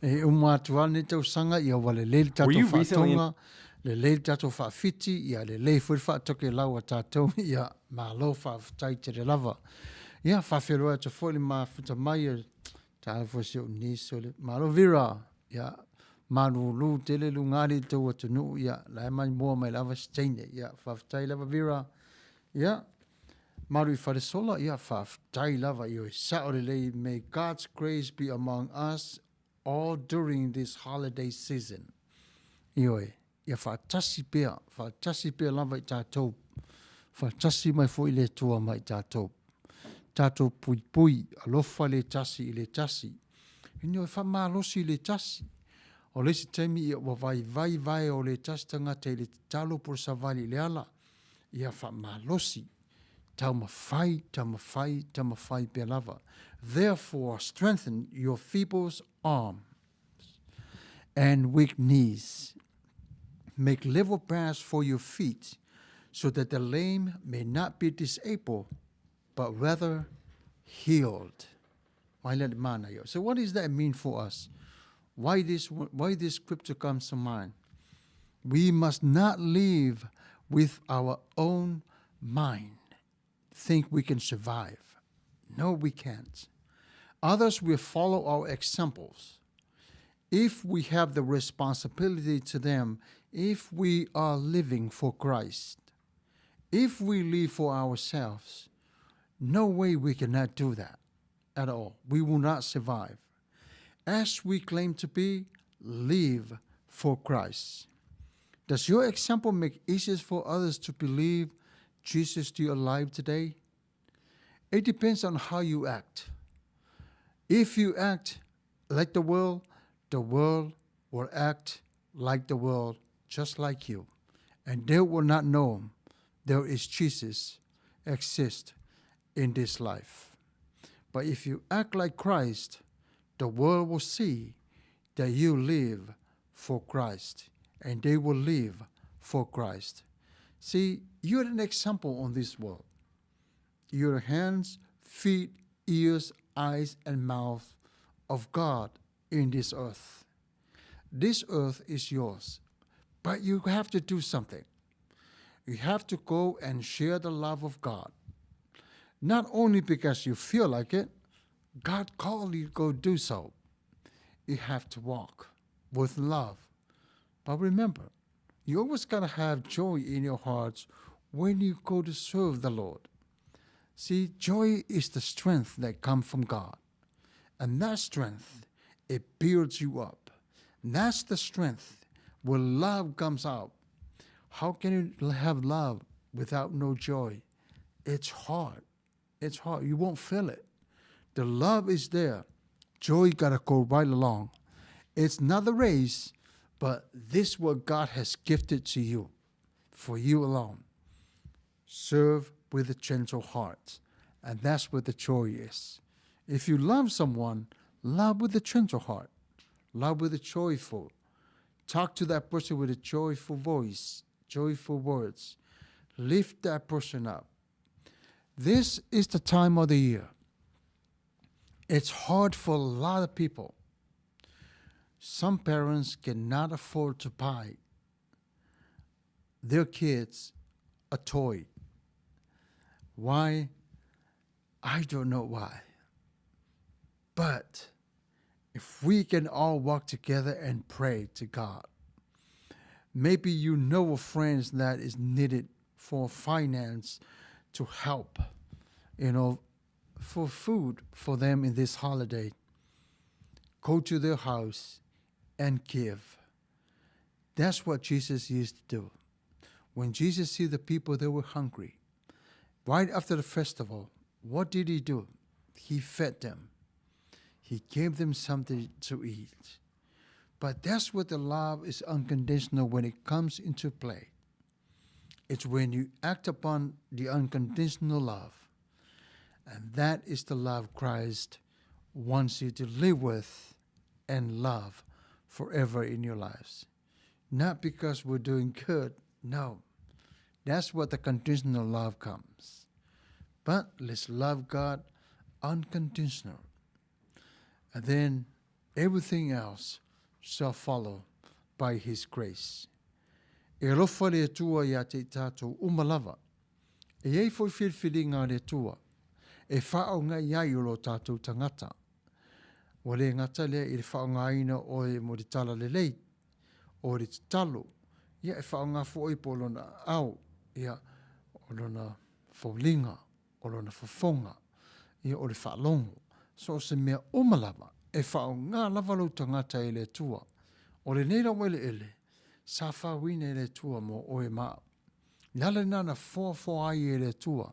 E uma atu ana lenei tausaga, ia ua lelei le Were tatou you recently in faatoga, lelei le tatou faawhiti, ia lelei foi le faatokelau a tatou, ia malo faafetai tele lava. Ia faafeiloai atu foi le mafuta mai e talofa si ou niece o le malo Vera, ia malulu tele luga ali i tou atunuu, ia la e maimoa mai lava si teine, ia faafetai lava Vera. Ia Malu i Falesola, ia faafetai lava ioe sao lelei may God's grace be among us all during this holiday season. Ioe, ia faatasi pea, faatasi pea lava i tatou, faatasi mai foi le Atua ma i tatou. Tatou puipui, alofa le tasi i le tasi. Ioe, faamalosi le tasi. O le isi taimi ia ua vaivai vae o le tasi tagata i le tatalo po o le savali i le ala. Ia faamalosi, taumafai, taumafai, taumafai pea lava. Therefore strengthen your feeble arms and weak knees. Make level paths for your feet, so that the lame may not be disabled, but rather healed. So what does that mean for us? Why this, why this scripture comes to mind? We must not live with our own mind, think we can survive. No, we can't. Others will follow our examples. If we have the responsibility to them, if we are living for Christ, if we live for ourselves, no way we cannot do that at all. We will not survive. As we claim to be, live for Christ? Does your example make easier for others to believe Jesus still alive today? It depends on how you act. If you act like the world, the world will act like the world, just like you. And they will not know there is Jesus exist in this life. But if you act like Christ, the world will see that you live for Christ, and they will live for Christ. See, you're an example on this world. Your hands, feet, ears, eyes, and mouth of God in this earth. This earth is yours, but you have to do something. You have to go and share the love of God. Not only because you feel like it, God called you to go do so. You have to walk with love. But remember, you always got to have joy in your hearts when you go to serve the Lord. See, joy is the strength that comes from God. And that strength, it builds you up. And that's the strength where love comes out. How can you have love without no joy? It's hard. It's hard. You won't feel it. The love is there. Joy got to go right along. It's not a race, but this what God has gifted to you, for you alone. Serve with a gentle heart. And that's what the joy is. If you love someone, love with a gentle heart. Love with a joyful. Talk to that person with a joyful voice, joyful words. Lift that person up. This is the time of the year. It's hard for a lot of people. Some parents cannot afford to buy their kids a toy. Why? I don't know why. But if we can all walk together and pray to God, maybe you know a friend that is needed for finance to help, for food for them in this holiday. Go to their house and give. That's what Jesus used to do. When Jesus see the people, they were hungry. Right after the festival, what did he do? He fed them. He gave them something to eat. But that's what the love is unconditional when it comes into play. It's when you act upon the unconditional love. And that is the love Christ wants you to live with and love forever in your lives. Not because we're doing good, no. That's what the conditional love comes. But let's love God unconditional. And then everything else shall follow by His grace. E alofa le Atua ia te i tātou uma lava. E iai foi filifiliga a le Atua e faaoga i ai o lo tātou tagata. Ua le gata lea i le faaaogaina oe mo le talalelei, o le tatalo, ia e faaaoga foi po o lona aao, ia, o lona foliga, o lona fofoga, ia o le faalogo. So o se mea uma lava, e faaaoga lava lou tagata e le Atua. O lenei laueleele, sa fauina e le Atua mo oe ma au. Le ala lena na foafoa ai e le Atua.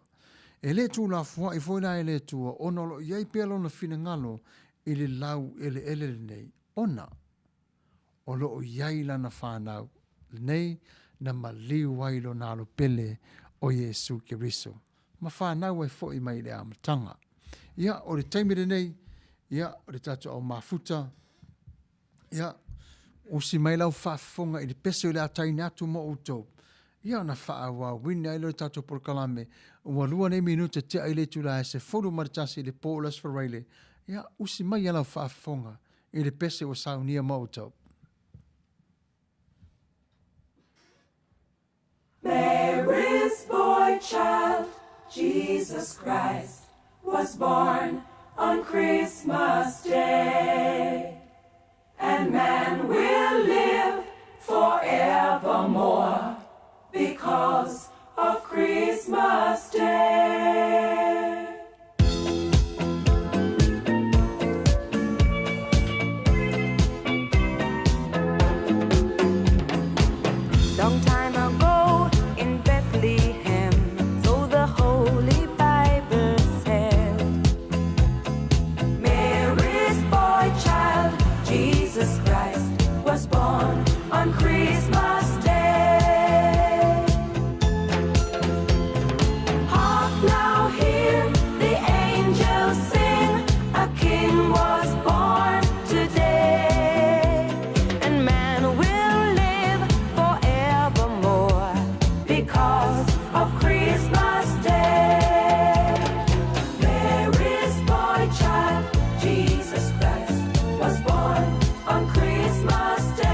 E le tuulafoaʻi foi la e le Atua, ona o lo o i ai pea lona finagalo i le laueleele lenei, ona o lo o i ai lana fanau lenei na maliu ai lona alo pele o Iesu Keriso, ma fanau ai foi mai i le amataga. Ia, o le taimi lenei, ia, o le tatou au mafuta, Ia, usi mai lau faafofoga i le pese o le a taina atu mo outou. Ia ona faaauauina ai lea o le tatou polokalame. Ua lua nei minute tea i le itula e 11 i le po o le Aso Faraile. Ia, usi mai lau faafofoga i le pese ua saunia mo outou. Mary's boy child, Jesus Christ, was born on Christmas Day. And man will live forevermore because of Christmas Day. on Christmas Day. Hark now, hear the angels sing, a king was born today. And man will live forevermore because of Christmas Day. Mary's boy child, Jesus Christ, was born on Christmas Day.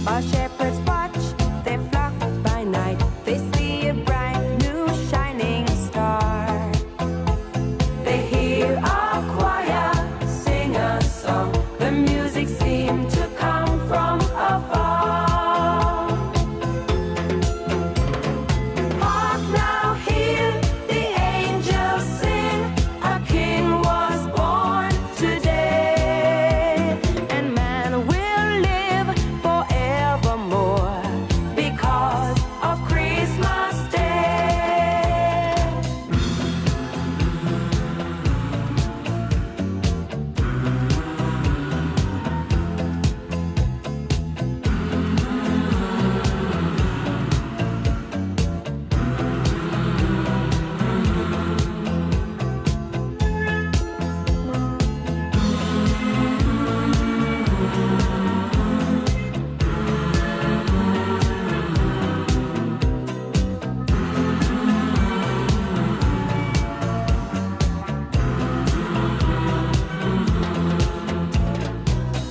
While shepherds watch their flock by night, they see a bright new shining star. They hear a choir sing a song. The music seemed to come from afar. Hark now, hear the angels sing. A king was born today. And man will live forevermore because of Christmas Day.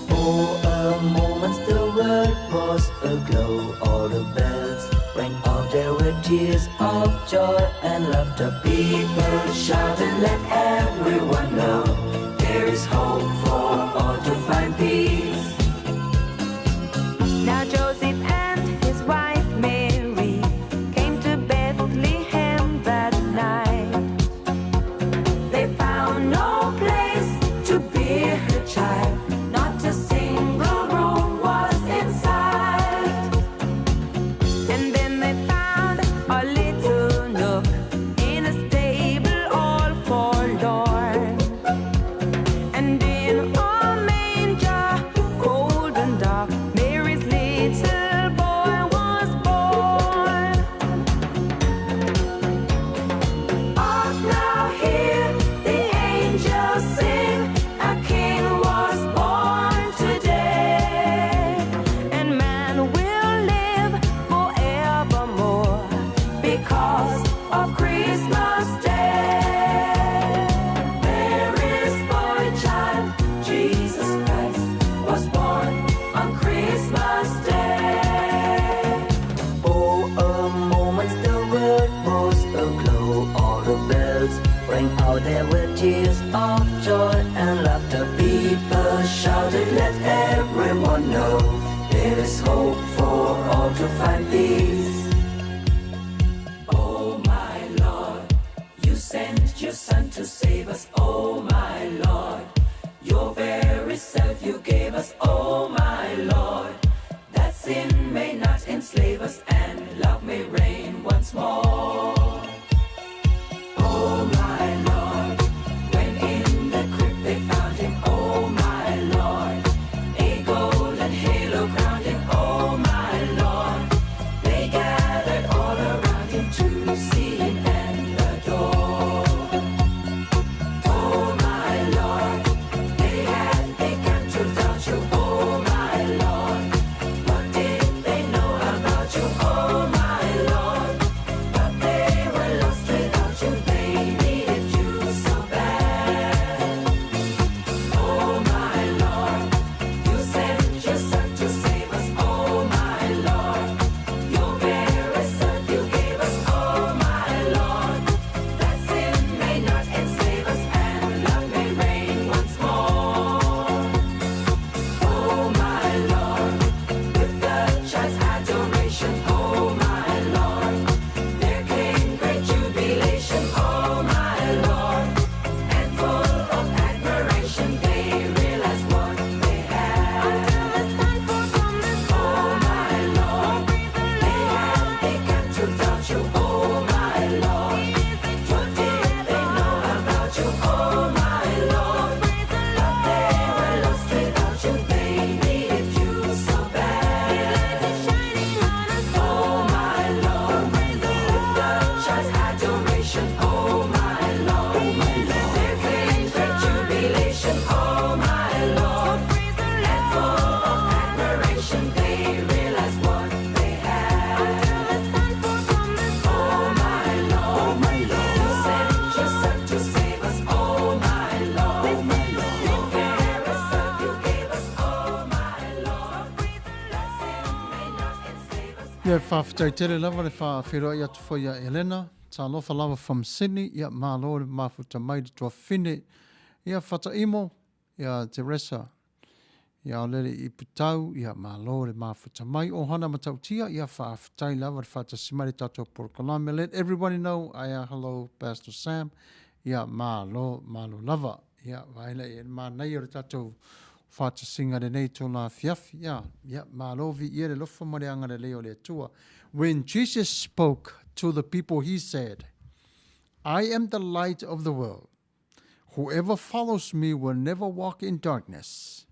For a moment the world was aglow, all the bells rang out, there were tears of joy and laughter. People shouted, let everyone know there is hope for all to find peace. Now Joseph and his wife Mary came to Bethlehem that night. They found no place to bear her child, not a single room was in sight. And then they found a little nook in a stable all forlorn. And in a manger, cold and dark, Mary's little boy was born. Hark now, hear the angels sing, a king was born today. And man will live forevermore because of Christmas Day. Mary's boy child, Jesus Christ, was born on Christmas Day. For a moment the world was aglow, all the bells rang out, there were tears of joy and laughter. People shouted, let everyone know there is hope for all to find peace. Oh my Lord, you sent your Son to save us. Oh my Lord, your very self you gave us. Oh my Lord, that sin may not enslave us and love may reign once more. Oh my Lord, when in the crypt they found him. Oh my Lord, a golden halo crowned him. Oh my Lord, they gathered all around him to see him and adore. Oh my Lord, they had begun to doubt you. Oh my Lord, what did they know about you? Oh my Lord, but ocean, they realized what they had. Until the sun from the sky. Oh my Lord, oh my Lord, you sent your son to save us. Oh my Lord, oh my Lord, you very self you gave us. Oh my Lord, that sin may not enslave us. Ia, faafetai tele lava le faafeiloai atu foi ia Elena. Talofa lava from Sydney, ia malo le mafuta mai le tuafafine. Ia Fataimo, ia Teresa, ia Aolele i Putau, ia malo le mafuta mai. Ohana Matautia, ia faafetai lava le faatasi mai le tatou polokalame. Let everybody know, aia hello Pastor Sam, ia malo, malo lava. Ia vaai la i le manaia o le tatou faatasiga lenei tona afiafi. Ia, ia malo viia le alofa ma le agalelei o le Atua. When Jesus spoke to the people, he said, I am the light of the world. Whoever follows me will never walk in darkness,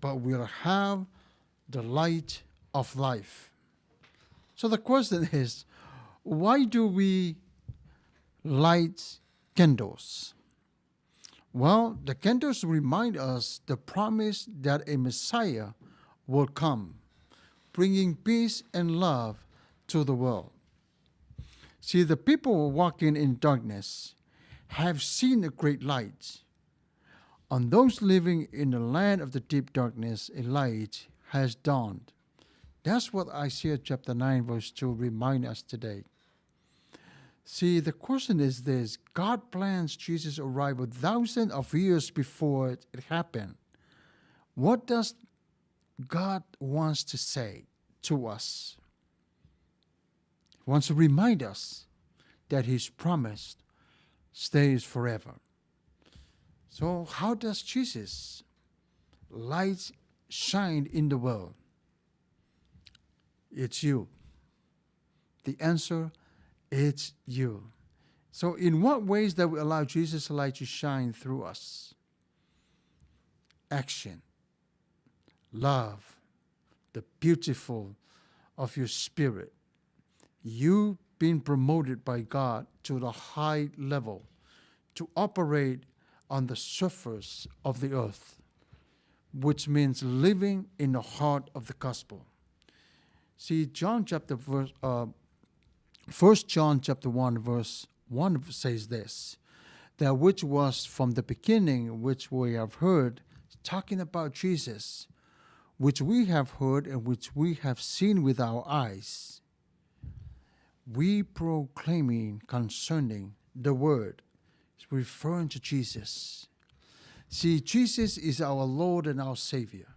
but will have the light of life. So the question is, why do we light candles? Well, the candles remind us the promise that a Messiah will come, bringing peace and love to the world. See, the people walking in darkness have seen a great light. On those living in the land of the deep darkness, a light has dawned. That's what Isaiah chapter 9, verse 2 remind us today. See, the question is this God plans Jesus' arrival thousands of years before it happened. What does God wants to say to us? He wants to remind us that His promise stays forever. So, how does Jesus' light shine in the world? It's you. The answer, it's you. So, in what ways that we allow Jesus' light to shine through us? Action, love, the beautiful of your spirit. You being promoted by God to the high level to operate on the surface of the earth, which means living in the heart of the gospel. See, John chapter verse, 1 John chapter 1 verse 1 says this, that which was from the beginning, which we have heard, talking about Jesus, which we have heard and which we have seen with our eyes, we proclaiming concerning the word. It's referring to Jesus. See, Jesus is our Lord and our Savior.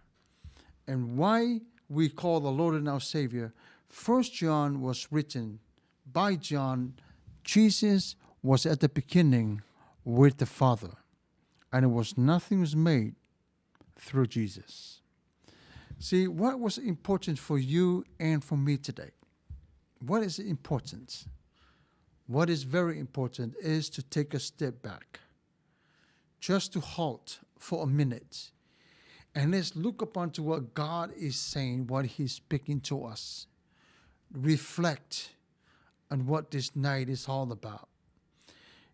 And why we call the Lord and our Savior, First John was written by John. Jesus was at the beginning with the Father, and it was nothing was made through Jesus. See, what was important for you and for me today? What is important? What is very important is to take a step back, just to halt for a minute, and let's look upon to what God is saying, what He's speaking to us. Reflect on what this night is all about.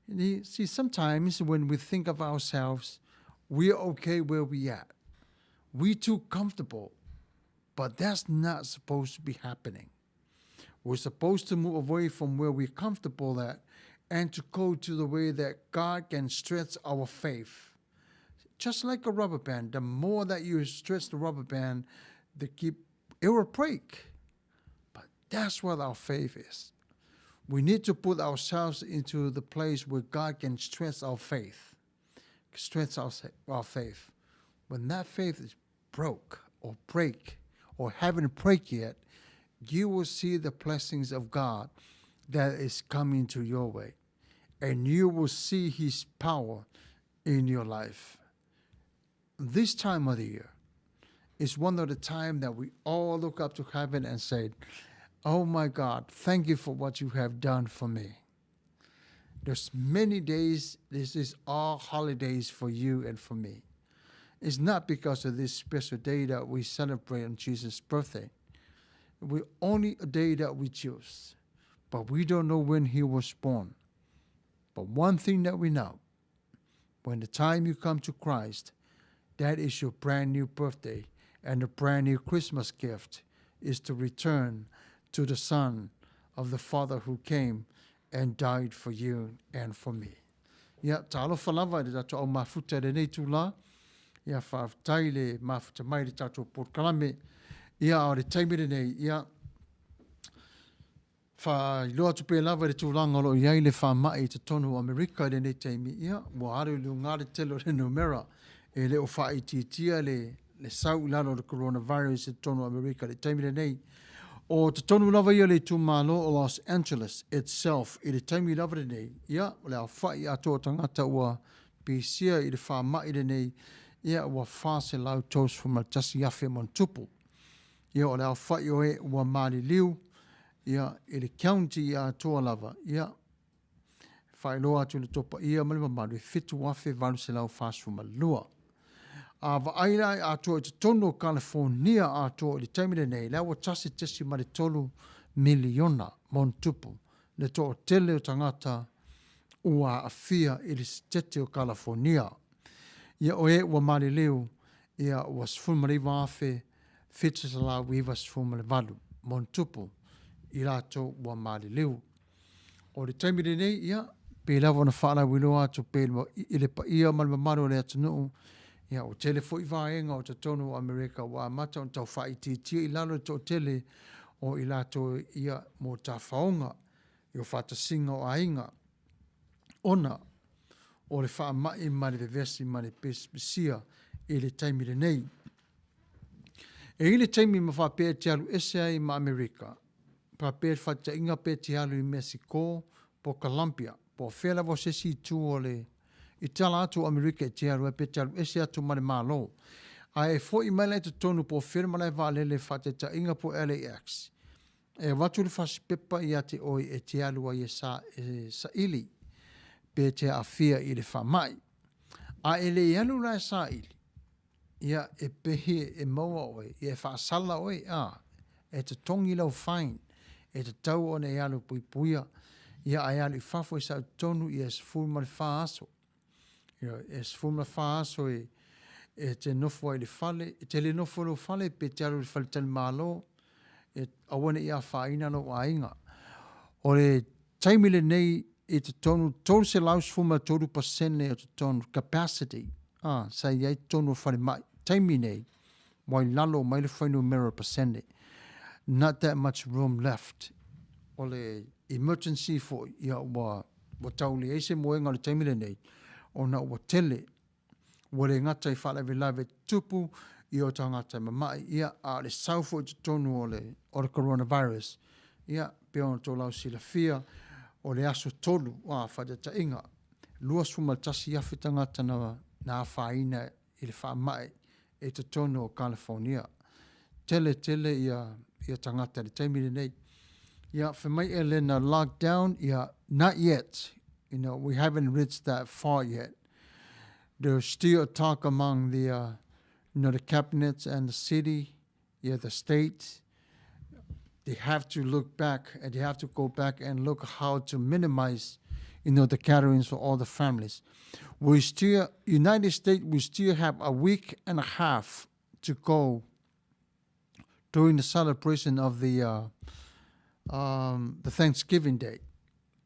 You see, sometimes when we think of ourselves, we're okay where we at. We're too comfortable, but that's not supposed to be happening. We're supposed to move away from where we're comfortable at and to go to the way that God can stretch our faith. Just like a rubber band, the more that you stretch the rubber band, the keep it will break. But that's what our faith is. We need to put ourselves into the place where God can stretch our faith. Stretch our faith. When that faith is broke or break or haven't break yet, you will see the blessings of God that is coming to your way. And you will see His power in your life. This time of the year is one of the time that we all look up to heaven and say, Oh my God, thank you for what you have done for me. There's many days, this is all holidays for you and for me. It's not because of this special day that we celebrate on Jesus' birthday. We only a day that we choose, but we don't know when he was born. But one thing that we know, when the time you come to Christ, that is your brand new birthday, And the brand new Christmas gift is to return to the Son of the Father who came and died for you and for me. Ia, talofa lava i le tatou au mafuta i lenei itulā. Ia, faafetai le mafuta mai i le tatou polokalame. Ia, a o le taimi lenei, ia, faailoa atu pea lava i le tulaga o lo o i ai le faamai i totonu o Amerika i lenei taimi, ia, ua alu i luga le tele o le numera. E le o faaitiitia le, le sau i lalo o le coronavirus i totonu o Amerika i le taimi lenei. O totonu lava ia o le itumalo o Los Angeles itself i le taimi lava lenei, ia, o le aofai atoa o tagata ua pisia i le faamai lenei, ia, ua 431,000 ma ona tupu. Ia, o le aofai o e ua maliliu, ia, i le county atoa lava, ia, e faailoa atu i le topaia ma le mamalu e 7,842. A vaai la atoa i totonu o Kalifonia atoa i le taimi lenei, la ua 1.3 miliona ma ona tupu le toatele o tagata ua aafia i le setete o Kalifonia. Ia o e ua maliliu, ia ua 19,798 ma ona tupu i latou ua maliliu. O le taimi lenei, ia, pei lava ona faalauiloa atu pea i le paia ma le mamalu o le atunuu, ia, ua tele foi vaega o totonu o Amerika ua amata ona tau faaitiitia i lalo le toatele o i latou ia mo tafaoga i o faatasiga o aiga ona o le faamai ma le vevesi ma le pesipisia i le taimi lenei. E i le taimi ma faapea e te alu ese ai ma Amerika, faapea le faataitaiga pe te alu i Mesiko po o Columbia, po o fea lava o se isi itu o le i tala atu o Amerika e te alu ai pe te alu ese atu ma le Malo. Ae e foi mai la i totonu po o fea le malae vaalele faataitaiga po o LAX, e avatu le fasipepa ia te oe e te alu ai e sa e saili pe te aafia i le faamai. A e le alu la e saili, Ia, e pei e maua oe, ia e faasala oe, a, e totogi lau fine, e tatau ona e alu puipuia, ia ae alu i fafo e sau totonu, ia e 14 aso. Ia, e 14 aso e, e te nofo ai i le fale, e te le nofo i lou fale pe te alu i le faletalimalo, e aua ne i afaina lou aiga. O le taimi lenei i totonu 313% o totonu capacity a sa i ai totonu o falemai taimi nei ua i lalo mai le fuainumera o pasene not that much room left o le emergency foi ia ua ua tau leai se moega o le taimi lenei ona ua tele ua le gata i faalavelave tutupu i o tagata mamai, ia, a o le sau foi i totonu o le, o le coronavirus, ia, pei ona tou silafia, o le aso 3, a, faataitaiga, 21,000 tagata na, na afaina i le faamai i totonu o California. Tele tele ia, ia tagata i le taimi lenei. Ia, fai mai Elena, lockdown, ia, not yet. You know, we haven't reached that far yet. There's still a talk among the, you know, the cabinets and the city, yeah, the state. They have to look back and they have to go back and look how to minimize, you know, the gatherings for all the families. We still, United States, we still have a week and a half to go during the celebration of the the Thanksgiving Day.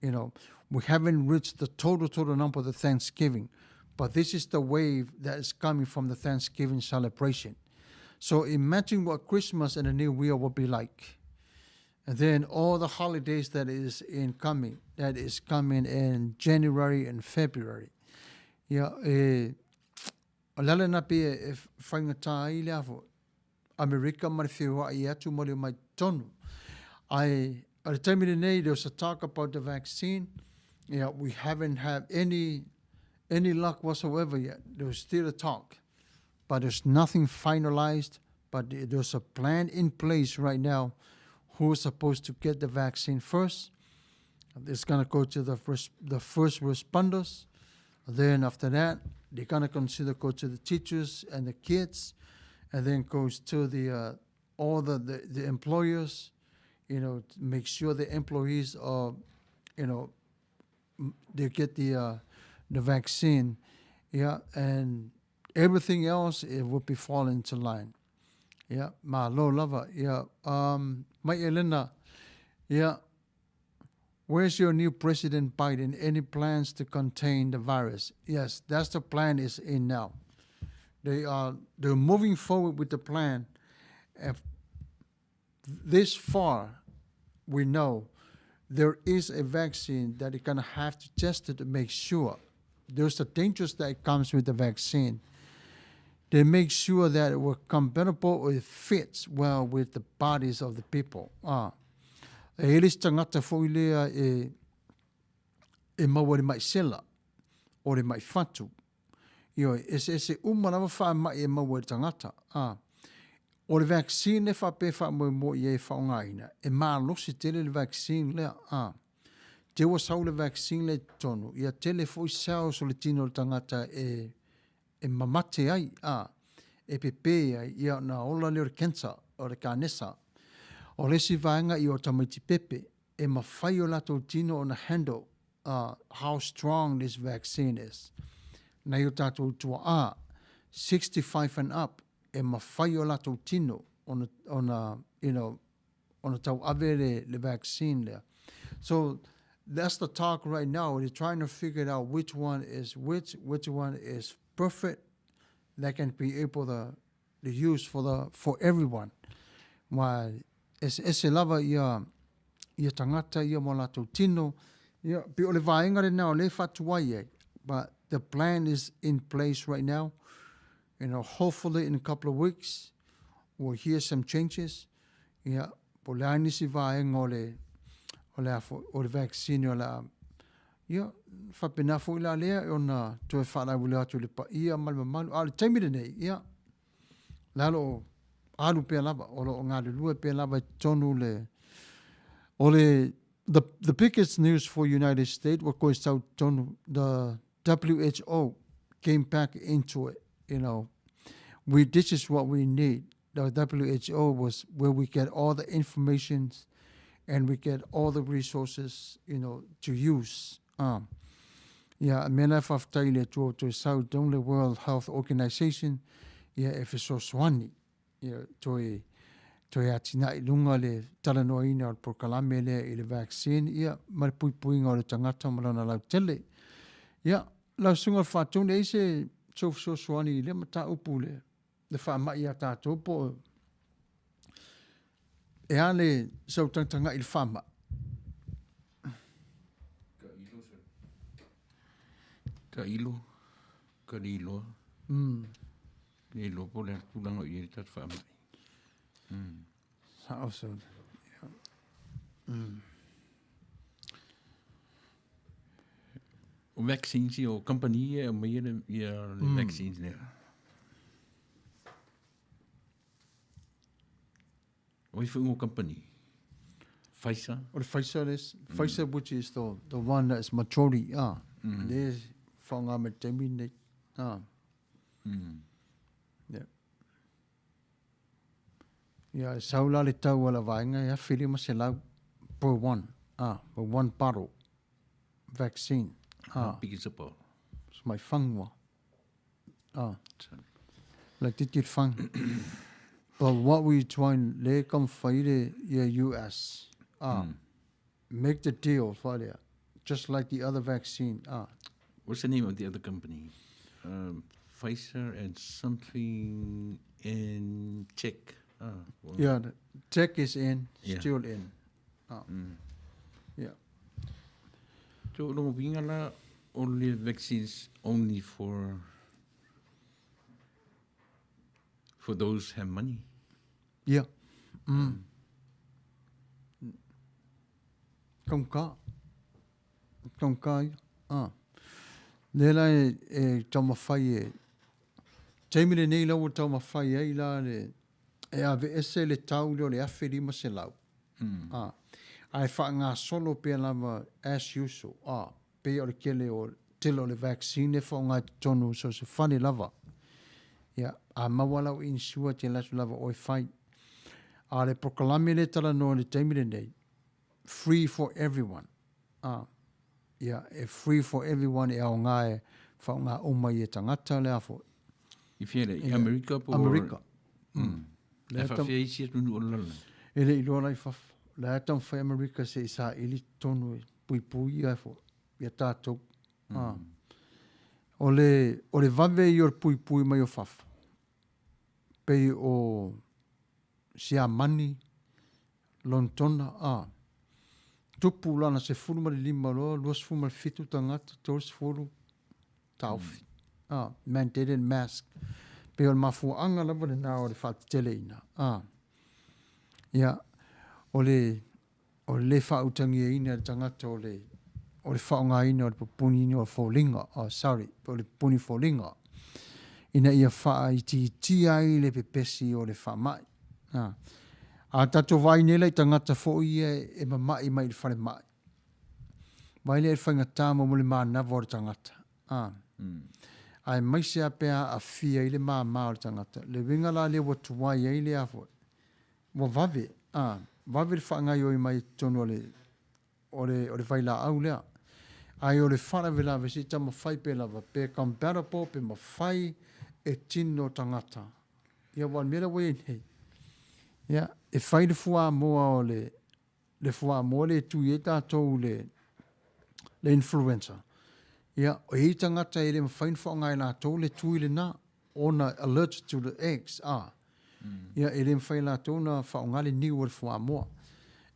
You know, we haven't reached the total total number of the Thanksgiving, but this is the wave that is coming from the Thanksgiving celebration. So imagine what Christmas and the New Year will be like. And then all the holidays that is in coming, that is coming in January and February. Yeah, e, o le ala lena pei e faigata ai le a foi, Amerika ma le feoai atu ma le omai totonu. Ae o le taimi lenei, there's a talk about the vaccine. Yeah, we haven't had any any luck whatsoever yet. There's still a talk, but there's nothing finalized. But there's a plan in place right now who's supposed to get the vaccine first. It's going to go to the first, the first responders. Then after that, they're going to consider go to the teachers and the kids, and then goes to the all the, the, the employers, you know, to make sure the employees are, you know, they get the the vaccine, yeah, and everything else it will be fall into line. Ia, malo lava. Ia, um, mai Elena, ia, where's your new president Biden? Any plans to contain the virus? Yes, that's the plan is in now. They are they're moving forward with the plan. If this far, we know there is a vaccine that you're gonna have to test it to make sure. There's a dangers that comes with the vaccine. They make sure that it will compatible or it fits well with the bodies of the people. Ah. E i le isi tagata foi lea e, e maua i le mai sela, o le mai fatu. Ioe, eseese uma lava faamai e maua i le tagata. Ah. O le vaccine e faapea e faamoemoe i ai e faaaogaina, e malosi tele le vaccine lea. Ah. Te ua sau le vaccine lea i totonu, ia tele foi cells o le tino o le tagata e e mamate ai, ā, e pepē ai, ia ona ola lea o le cancer, o le kanesa. O le isi vaega i o tamaiti pepe, e mawhai o latou tino ona handle uh, how strong this vaccine is. Nei o tātou tuaā, 65 and up, e mawhai o latou tino ona, ona, you know, ona tauave le, le vaccine lea. So that's the talk right now. They're trying to figure out which one is which, which one is perfect that can be able to, to use for the for everyone. Ma eseese lava ia ia tagata ia mo latou tino ia pei o le vaega lena o lea e faatuai ai. But the plan is in place right now. You know, hopefully in a couple of weeks we'll hear some changes. Ia, po o le a nisi vaega o le, o le a foi, o le vaccine o le a, ia, faapena foi la lea e ona toe faalauiloa atu i le paia ma le mamalu. A o le taimi lenei, ia, la lo o alu pea lava, o lo o galulue pea lava i totonu le, o le, the, the biggest news for United States ua koe sau totonu, the WHO came back into it, you know, we, this is what we need. The WHO was where we get all the information and we get all the resources, you know, to use. Um, ia, mea la e faafetai i le Atua ua toe sau tonu le World Health Organization, ia e fesoasoani, ia toe, toe atinae i luga le talanoaina o le polokalame lea i le vaccine, ia, ma le puipuiga o le tagata ma lona lautele. Ia, lau susuga i le Faatonu, e i ai se sou fesoasoani i lea mataupu le le faamai iā tatou po o e a le sau tagatagai i le faamai? Tailo, ka le iloa. Le iloa po o le a le tulaga o i ai le tatou faamai. Sao sau. O vaccines ia, o company ia e aumaia le, ia le vaccines lea. O ai foi ngo company? Pfizer? O le Pfizer le, Pfizer which is the, the one that is majority, ah. Le whaonga me te taimi nei. Ah. Yeah. Ia, e sau la le tau a la vaega e 1500 per one, ah, per one bottle vaccine. Ah. Piki se po. So mai fangua. Ah. La titi fang. But what we trying le kam fai le ia US. Ah. Make the deal fai lea. Just like the other vaccine. Ah. What's the name of the other company? Pfizer and something in Czech. Ah, well. Yeah, the Czech is in, Yeah. still in. Ah. Yeah. So, longa uiga la o le vaccines only for for those have money. Yeah. Kaungā. Kaungā ia. Ah. Lea la e, e taumafai e, taimi lenei la ua taumafai ai la le, e aveese le tau lea o le 1500. Ah. Ae faagasolo pea lava as usual. Ah. Pei o le tele o, tele o le vaccine e faaaoga i totonu so se fale lava. Ia, a maua lau insure te alu atu lava oe fai. A o le polokalame lea e talanoa i le taimi lenei, free for everyone. A, ia, e free for everyone e aoga e faaaoga uma i e tagata le a foi. I fea lea? I Amerika po o... Amerika. Mm. Ae faafefea isi atunuu o le lalolagi? E le i iloa la i fafo. O la e taumafai Amerika se i saili totonu e puipui ia foi ia tatou. Mm. O le, o le vave ia o le puipui mai o fafo, pei o Siamani, Lonetona, a, tupu lana 15 loa, 27 tagata, 30 taofi. Mm. A, mandated mask. Pei o le mafuaaga lava lena o le faateteleina. A, ia, o le, o le le faautagiaina e le tagata o le, o le faaaogaina o le pupuni o foliga, oh, sorry, o le pupuni foliga, ina ia faaitiitia ai le pepesi o le faamai. A, a tatou vaai nei la i tagata foi ia e mama'i mai i le falemai, vaai lea i le faigata mo le manava o le tagata. A. Mm. Aemaise lava pe a aafia ai le māmā o le tagata. Le uiga la lea ua tuai ai le a foi, ua vave, a, vave le faagaoioi mai i totonu o le, o le, o le vailaau lea. Ae o le faalavelave se i taumafai pea lava, pe compatible, pe mafai e tino tagata. Ia, aua o le mea lea ua i ai nei, ia, e fai le fuamoa o le, le fuamoa lea e tui ai tatou i le, le influenza. Ia, e i ai tagata e le mafai ona faaaoga e latou le tui lena, ona allergic to the eggs, a. Mm. Ia, e le mafai e latou ona faaaoga le niu o le fuamoa.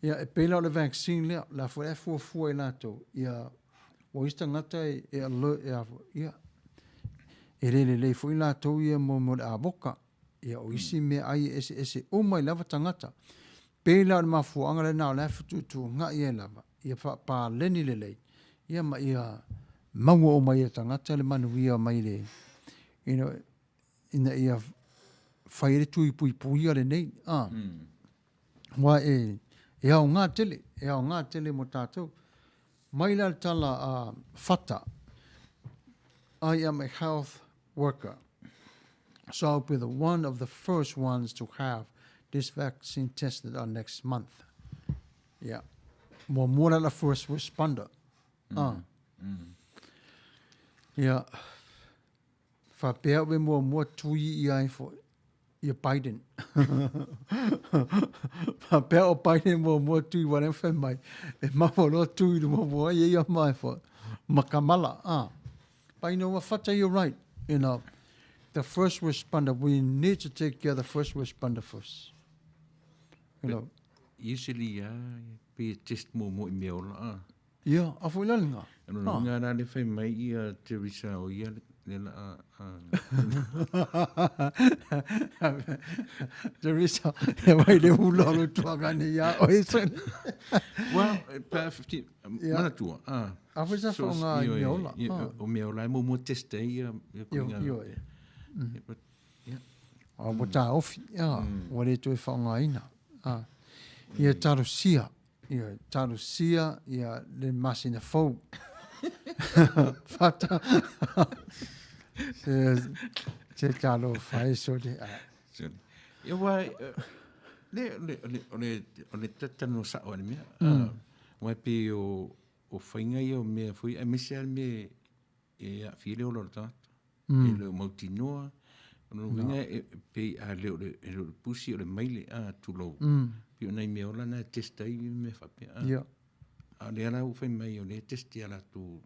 Ia, e pei la o le vaccine lea, la foi e fuafua e latou, ia, o isi tagata e, e alert, e a foi, ia, e le lelei foi latou ia mo, mo le avoka. Ia, o isi mm. meaai e eseese uma ai lava tagata. Pei la o le mafuaaga lena o la e fetuutuunai ai lava, ia faapaleni lelei, ia ma ia maua uma ai e tagata le manuia mai le, you know, ina ia fai ai le tui puipuia lenei. Ah. Mm. Aua e, e aoga tele, e aoga tele mo tatou. Mai la le tala a Fata, I am a health worker, so I'll be the one of the first ones to have this vaccine tested on next month. Yeah. Muamua la la first responder. Mm. Ah. Mm. Yeah. Faapea au e muamua tui ia ai foi ia Biden. Faapea o Biden muamua tui wale fai mai. E maua loa tui le muamua ia ia mai foi. Ma Kamala. Ah. But you know what, Fata, you're right. You know, the first responder, we need to take care of the first responder first. You know. Usually, yeah, pe test muamua i mea ola. Ah. Ia, a foi la lena. O lona uiga la le fai mai ia Teresa o ia le la a. Teresa, e mai le hula o le tuagane ia oe sone. Well, pa 50, manatua. Ah. A foi sa whaonga i mea ola. O mea ola e muamua test ai ia. Io, io e. A ua tāofi, ia, ua le toe whaongaina. Ia talosia, Ia, talosia ia le masina fou. Fata. Se, se talofa e sole. Sole. Ia wai, le, le, le, o le, o le tatano sao ale mea. Mm. Wai pe o, o whainga ia o mea foi, aemaise a le mea e aafia le ola o le tagata. Mm. E le o mautinoa. O lona uiga e pei a le o le, e le o le pusi o le maile a tulou. Mm. Pei o nai mea ola na e test ai mea faapea. A, yeah. A o lea la ua fai mai o lea e test ia latou.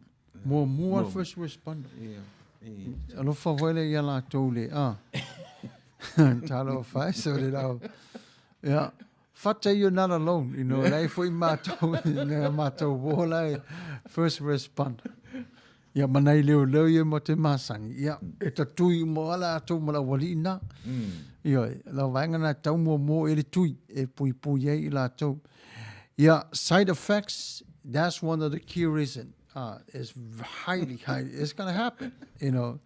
Muamua le first responder. Yeah. E. Alofa foi le ia latou le a. Talofa e so le lau. Yeah. Fata you're not alone, you know, lai foi mātou, nā mātou wō lai first responder. Ia ma nai leoleo ia mo te masani. Ia, e tatui mo ala atu mo la wali ina. Mm. Ia, la vaenga na tau mo mo e le tui, e pui pui ai i lātou. Ia, side effects, that's one of the key reason. It's highly, highly, it's gonna happen, you know.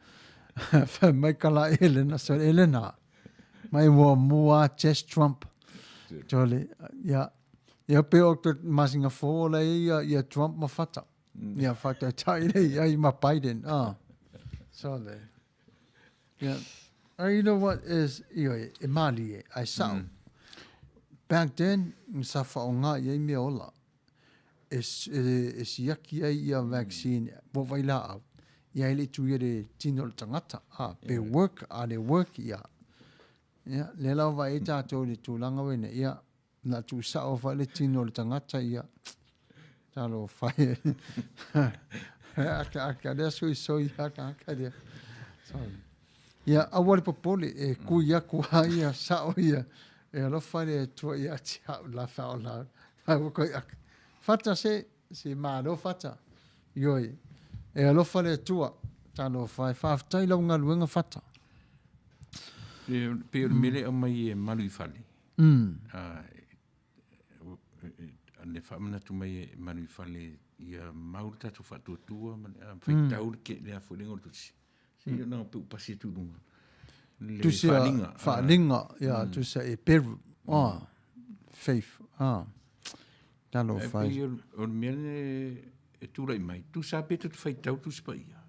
Whai mai ka la Elena, so Elena, mai muamua Jess Trump. Tole, ia, ia pe o te masinga fō la ia, ia Trump ma fata. Mm. Ia fata tai le ia i ma Biden. Ah. So le. Yeah. You know what is, io, e mali e, ai sao. Mm. Back then, sa whaonga ia i mea ola. E, e, e siaki ai ia vaccine, po vai la au. Ia ele tu ia le tino le tangata. Ah, pe work, a le work ia. Ia, lea la ua vaai ai tatou i le tulaga wena, ia, na tuusao foi le tino o le tagata, ia, talofa e. Aka, aka, lea soisoi, aka, aka lea. Sorry. Ia, aua le popole, e kui aku lava ia, sao ia, e alofa le Atua ia te au, laugh out loud. Ai ua koe aka. Fata se, se malo Fata. Ioe, e alofa le Atua, talofa e, faafetai lau galuega Fata. Pei o le mea lea e aumai e malu i fale, le faamanatu mai e malu i fale ia mau le tatou faatuatua ma le faitau le ke le afu le o le tusi. Se i ona pe pasi atu i luga. Le Tusi a faaaliga. faaaliga, ia, tusi a Eperu. Ah, faith. Ah. Talofa e. E pei o le mea le e tulai mai, tusa pe tatou faitau Tusi Paia.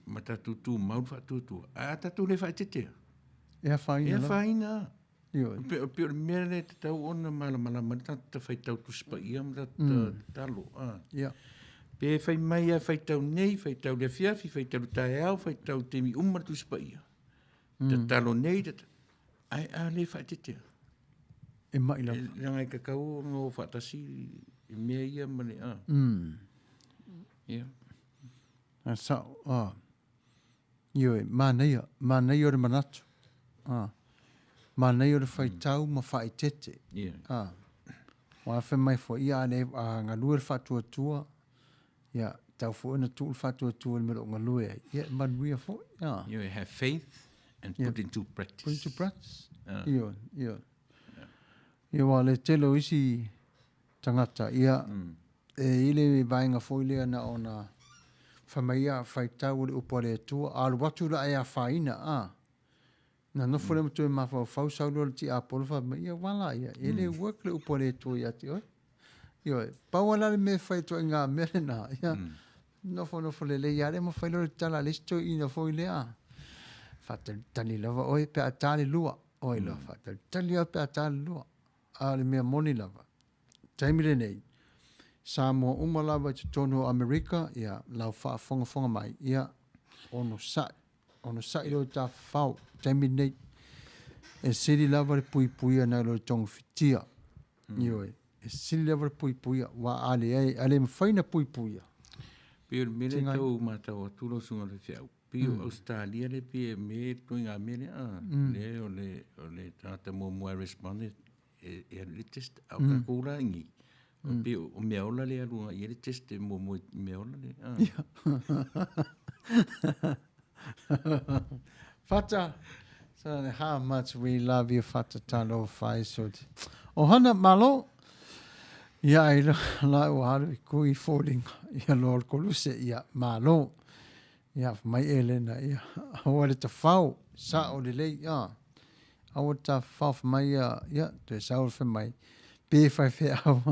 Ma tatou tumau le faatuatua. Ae a tatou le faaetetea. E afaina E lava. afaina. Ioe. Pe, pe o le mea lea e tatau ona malamalama ai le tagata faitau Tusi Paia ma tagata tatalo. Ia. Pe fai mai lava faitau nei, faitau le afiafi, faitau le taeao, faitau i taimi uma le Tusi Paia. Tatalo nei, tata... ae a le faaetetea. E mai lava. E, leaga e tatau ona o faatasi i mea ia ma le... Ia. A sao, a. Ioe, manaia, manaia o le manatu. A. Manaia o le faitau ma faaeteete. Ia. A. Aua fai mai foi, ia a le a galue le faatuatua, ia, tau foi ona tuu le faatuatua i le mea o lo o galue ai. Ia, e manuia foi. A. Ioe, have faith and put into practice. Put into practice. Ioe, ioe. Ia, aua o le tele o isi tagata, ia, e i ai le vaega foi lea na ona fai mai ia faitau o le upu a le Atua, a alu atu la e afaina, a, na nofo lea ma toe mafaufau sau loa le tiapolo fai mai, ia ua la ia, e le work le upu a le Atua ia te oe. Ioe, pau lava la le mea e fai ituaiga mea lena, ia, nofonofo lelei lava lea ma fai loa le tala a le isi toeaina foi lea, faatalitali lava oe pe a ta le lua, oi loa, faatalitali lava pe a ta le lua. A o le mea moni lava, taimi lenei, Samoa uma lava i totonu o Amerika, ia, lau faafogafoga mai, ia, onosai, onosai lou tafafao, taimi lenei, e sili lava le puipuia nai lo le togafitia. Ioe, e sili lava le puipuia, aua a leai, a le mafai ona puipuia. Pei o le mea lea e tau matau atu lau susuga i le faifeau, pei o Ausetalia lea pei e me ituaiga mea lea, a, lea o le, o le tagata muamua e respond e, e alu i le test, a o tatou la i inei, pei o meaola lea e alu agai i ai le test e muamua i meaola lea, a. Fata, so how much we love you Fata talofa e soti. Ohana malo, ia ai la ua alu i kui foliga, ia loa o le koluse, ia malo. Ia fai mai Elena, ia aua le tafao, sao lelei, ia. Aua le tafafao fai mai ia, ia, toe sau le fai mai, pe faifeau,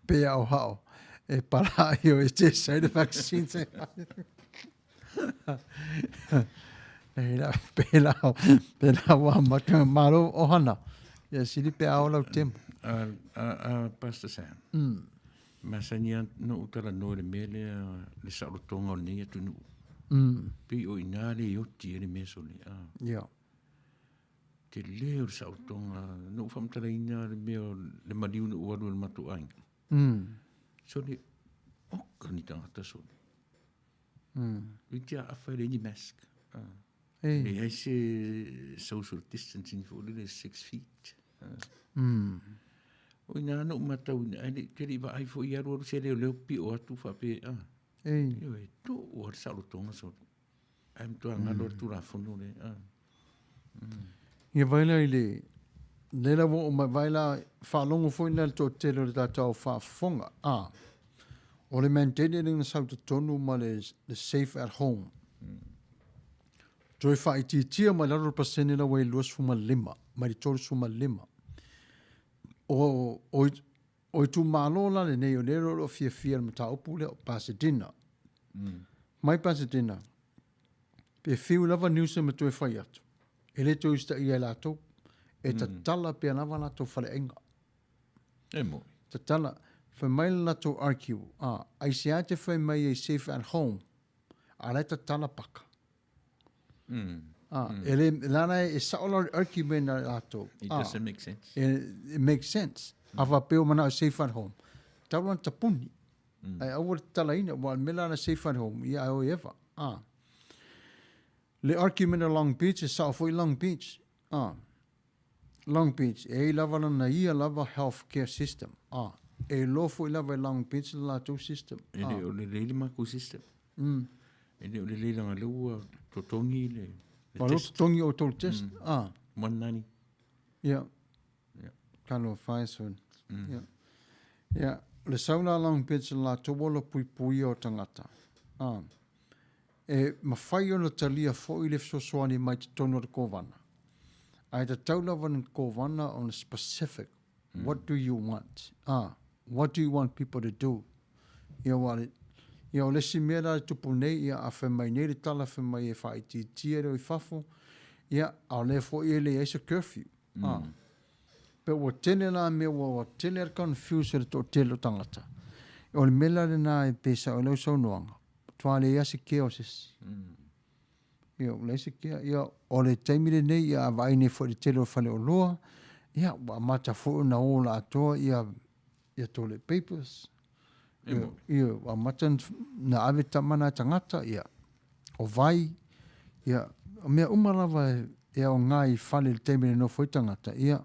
pe aoao, e palai o e te sai le vaccine se Nei la, pe la, pe la ua maka malo ohana. Ia sili pe ao lau temo. A, a, a Pastor Sam. Masani lava ona ou talanoa i le mea lea, le saolotoga o lenei atunuu. Pei o i ina le oti ai le mea sole. Ia. Tele o le saolotoga, na ou faamatalaina le mea o le maliu na ou alu ai i le matou aiga. Sole, oka ni tagata sole. Toeitiiti aafa e leai ni mask. Leai se social distancing foi lele 6 feet. O ina na ou matauina, ae le, te le i vaai foi i alualu se leoleo pio atu faapea, ah. Ioe, tuu lava le saolotoga sole. Ae matua galo le Tulafono lea. Ah. Ia vaai la i le, lea la ua oo mai, vaai la, faalogo foi la i le toatele o le tatou au faafofoga, ah, o le mandate lea na sau i totonu ma le, le safe at home. Toe faaitiitia mai lalo le pasene la ua i le 25 mai le 35. O, o, o itumalo la lenei o lea o lo o fiafia i le mataupu lea o Pasadena. Mai Pasadena, pe fiu lava Newsom e toe fai atu, e le toe usitaia e latou. E tatala pea lava latou faleaiga. E moni. Tatala. Fai mai le latou argue, a, aisea te fai mai ai safe at home, a la e tatala paka. E le, lana e sa'o la o le argument a latou. It doesn't make sense. It makes sense. A faapea ua mana'o e safe at home, tatau la ona tapuni. Ae aua le tatalaina, aua o le mea la na safe at home, ia ae o e eva. Le argument a Long Beach, e sa'o foi Long Beach. Long Beach, e ai lava lana ia lava health care system. E iloa foi lava e Long Beach le latou system. E le o lelei le matou system. E le o lelei leaga lea ua totogi le test. Ua totogi outou le test. 190. Ia. Talofa e sui. Ia. Ia, o le sau la a Long Beach i le latou ola puipuia o tagata. E mafai ona talia foi le fesoasoani mai totonu o le Kovana, ae tatau lava le Kovana ona specific, what do you want? What do you want people to do? Ia aua le, ia o le isi mea la e tupu nei, ia a fai mai nei le tala fai mai e faaitiitia le o i fafo, ia a o lea foi e leai se curfew. Pe ua tele la mea ua tele le confuse o le toatele o tagata. O le mea la lena e pei sao ai lau saunoaga, matua leai lava se kea o se isi. Ia, ua leai se kea. Ia, o le taimi lenei, ia, a vaai nei foi i le tele o faleoloa, ia, ua amata foi ona o laatoa ia, ia toilet papers. Ia, ia, ua amata ona ave tama na tagata, ia, o vai, ia, o mea uma lava e aoga i fale i le taimi e nofo ai tagata, ia,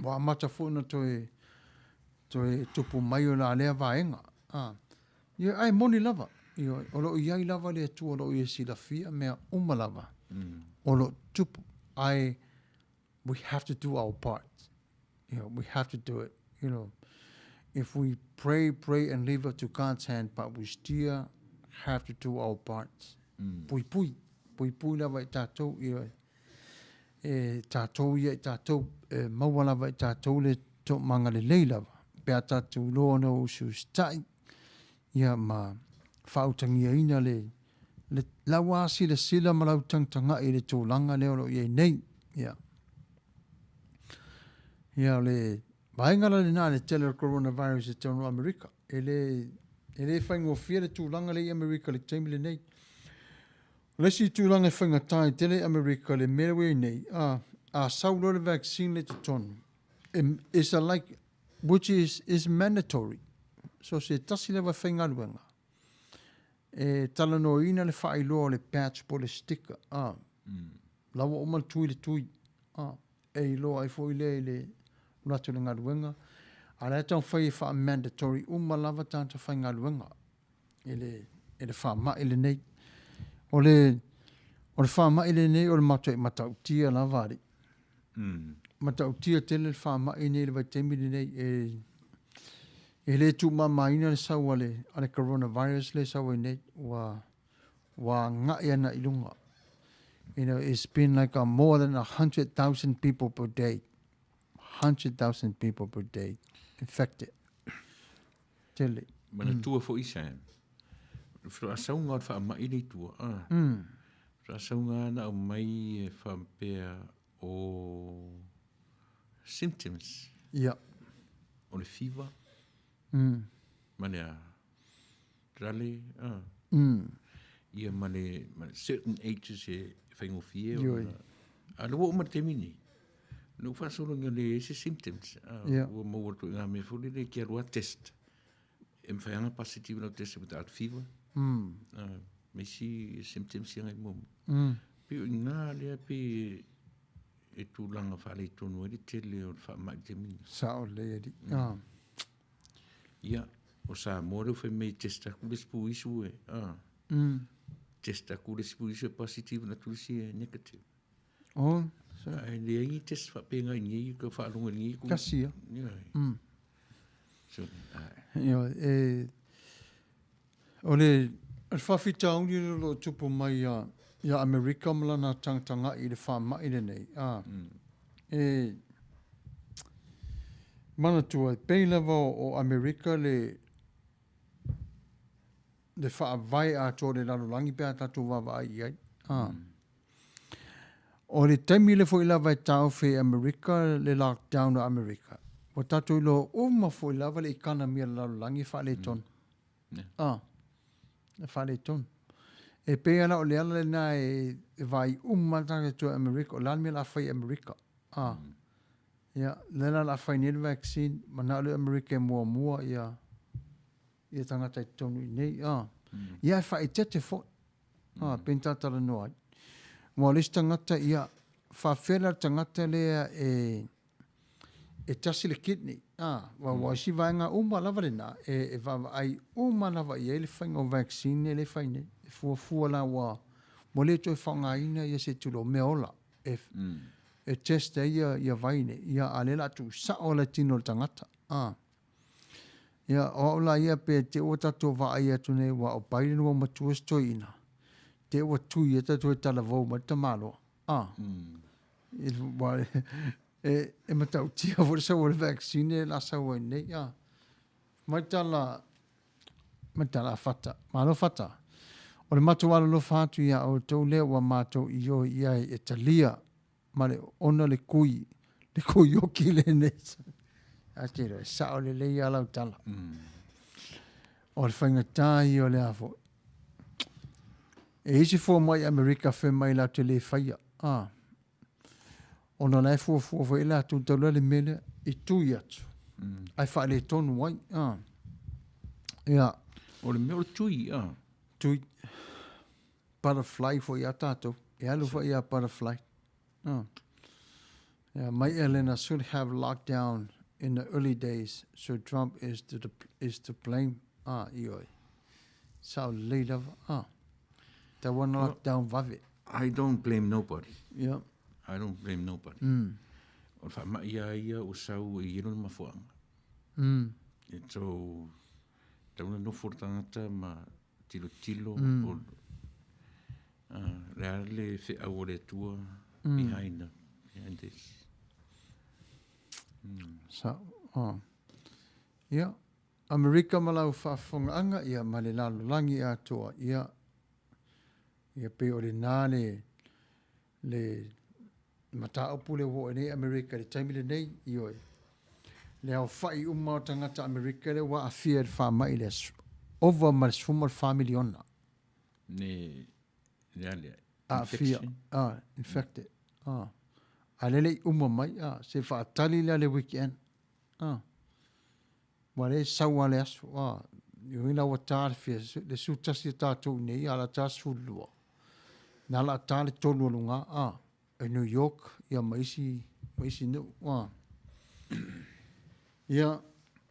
ua amata foi ona toe, toe tupu mai o la lea vaega. A, ia, ae moni lava, ioe, o lo o i ai lava le Atua o lo o ia silafia mea uma lava o lo o tupu, ae we have to do our part. You know, we have to do it. You know, if we pray, pray and leave it to God's hand, but we still have to do our part. Puipui, puipui lava i tātou, ioe. E tātou ia i tātou, e maua lava i tātou le toomaga lelei lava. Pe a tātou iloa ona usiusitai, ia ma faautagiaina le, le lau silasila ma lau tagatagai i le tulaga lea o lo o i ai nei. Ia. Ia o le vaega la lena i le tele o le coronavirus i totonu o Amerika. E le, e le faigofie le tulaga lea i Amerika i le taimi lenei. O le isi tulaga e faigata ai tele i Amerika le mea ua i ai nei, a, a sau loa le vaccine lea i totonu, e, it's a like, which is, is mandatory. So se tasi lava e faigaluega, e talanoaina le faailoa o le patch po o le sticker, a, la ua uma le tui le tui, a, e iloa ai foi lea i le alu atu i le galuega, a o la e taumafai e faa-mandatory uma lava tagata faigaluega i le, i le faamai lenei. O le, o le faamai lenei o le matuai matautia lava alii. Matautia tele le faamai lenei i le vaitaimi lenei e, e le tuumamaina le sau a le, a le coronavirus lea e sau ai nei, ua, ua agai ana i luga. You know, it's been like a more than 100,000 people per day. 100,000 people per day infected. Tele. Manatua foi Sam, faatoa sauga o le faamai le i tua, a. Faatoa sauga na aumai e faapea o symptoms. Ia. O le fever. Ma le a? Rale, a. Ia ma le, ma le certain ages e faigofie ona. A lea ua oo mai le taimi lenei, na ou faasolo ina leai se symptoms. A, ua maua atu i ngā mea foi lele e te alu lava test. E mafai lava ona positive lau test without fever. A, ma isi symptoms ia ngai muamua. Pei o i ina lea pei e tulaga faaletonu ai le tele o le faamai i le taimi lenei. Sao lelei alii. Ia, o Samoa lea ua fai mai e test atu le isi puisu e, a. Test atu le isi puisu e positive na atu le isi e negative. Oh, so. Ae leai ni test faapena i nei ka faalogo i nei. Kasi ia. Yeah. So, ae. Ia, e, o le, o le faafitauli lea o lo o tupu mai ia, ia Amerika ma lana tagatagai i le faamai lenei, a, e manatua, e pei lava o Amerika le, le faavae atoa o le lalolagi pe a tatou vaavaai i ai. A. O le taimi lea foi lava e taofi ai Amerika le lockdown o Amerika, ua tatou iloa uma foi lava le economy a le lalolagi e faaletonu. A. E faaletonu. E pei lava o le ala lena e e vaai uma lava tagata i tua i Amerika, o le a le mea o le a fai e Amerika? A. Ia, lea la o le a fai nei le vaccine, manao lea o Amerika e muamua ia ia tagata i totonu i inei, a. Ia e faaeteete foi. A, pei ona ta talanoa ai. Aua o le isi tagata, ia, faapefea la le tagata lea e e tasi le kidney, a, aua o isi vaega uma lava lena e vaavaai uma lava i ai le faiga o vaccine lea e fai nei. E fuafua la ua ua le toe faaaogaina ia se tulou meaola e e test ai ia vai nei, ia a o lea o le a tuusao lava i le tino o le tagata, a. Ia, o au la ia pe te ua tatou vaai atu nei aua o Biden ua matua si toeaina, te ua tui ai tatou e talavou mai le tamaloa. A. Aua e matautia foi le sau o le vaccine lea o le a sau ai nei. A. Mai tala, mai tala a Fata. Malo Fata. O le matou alolofa atu iā outou lea ua matou ioe i ai e talia ma le ona le kui, le kui oki lenei. A te iloa, e sao lelei lava lau tala. O le faigata ia o le a foi. E isi fomai Amerika fai mai latou te le faia. A. Ona o la e fuafua foi e latou talu ai le mea lea i tui atu. Ae faaletonu ai. A. Ia. O le mea o le tui, a. Tui. Butterfly foi ia tatou. E alu foi ia butterfly. A. Yeah, mai Elena should have lockdown in the early days, so Trump is to, the, is to blame. Ah, ioe. Sao lelei lava. Ah. Tau ana lockdown vave. I don't blame nobody. Yeah. I don't blame nobody. O le faamai lava ia ua sau e i ai lona mafuaaga. E so, tatau ona nofo le tagata ma tilotilo o le a le feau o le Atua behind, the, behind this. Sa, oh. Ia, Amerika ma lau faafofogaaga, ia, ma le lalolagi atoa, ia, ia pei o lena le, le mataupu lea ua oo ai nei Amerika i le taimi lenei, ioe, le aofai uma o tagata Amerika lea ua aafia i le faamai lea, ova ma le 14 miliona. Ne, le a lea? Aafia, ah, infected. Ah. A lea e le i uma mai, ah, se faatali lea le weekend. Ah. Ua le sau lava le aso, ah, i ui la ua ta le fia, le 11 o tatou i inei, a o le a ta le 12. Na o le a ta le 3 o luga, ah, i New York, ia ma isi, ma isi nuu, ah. Ia,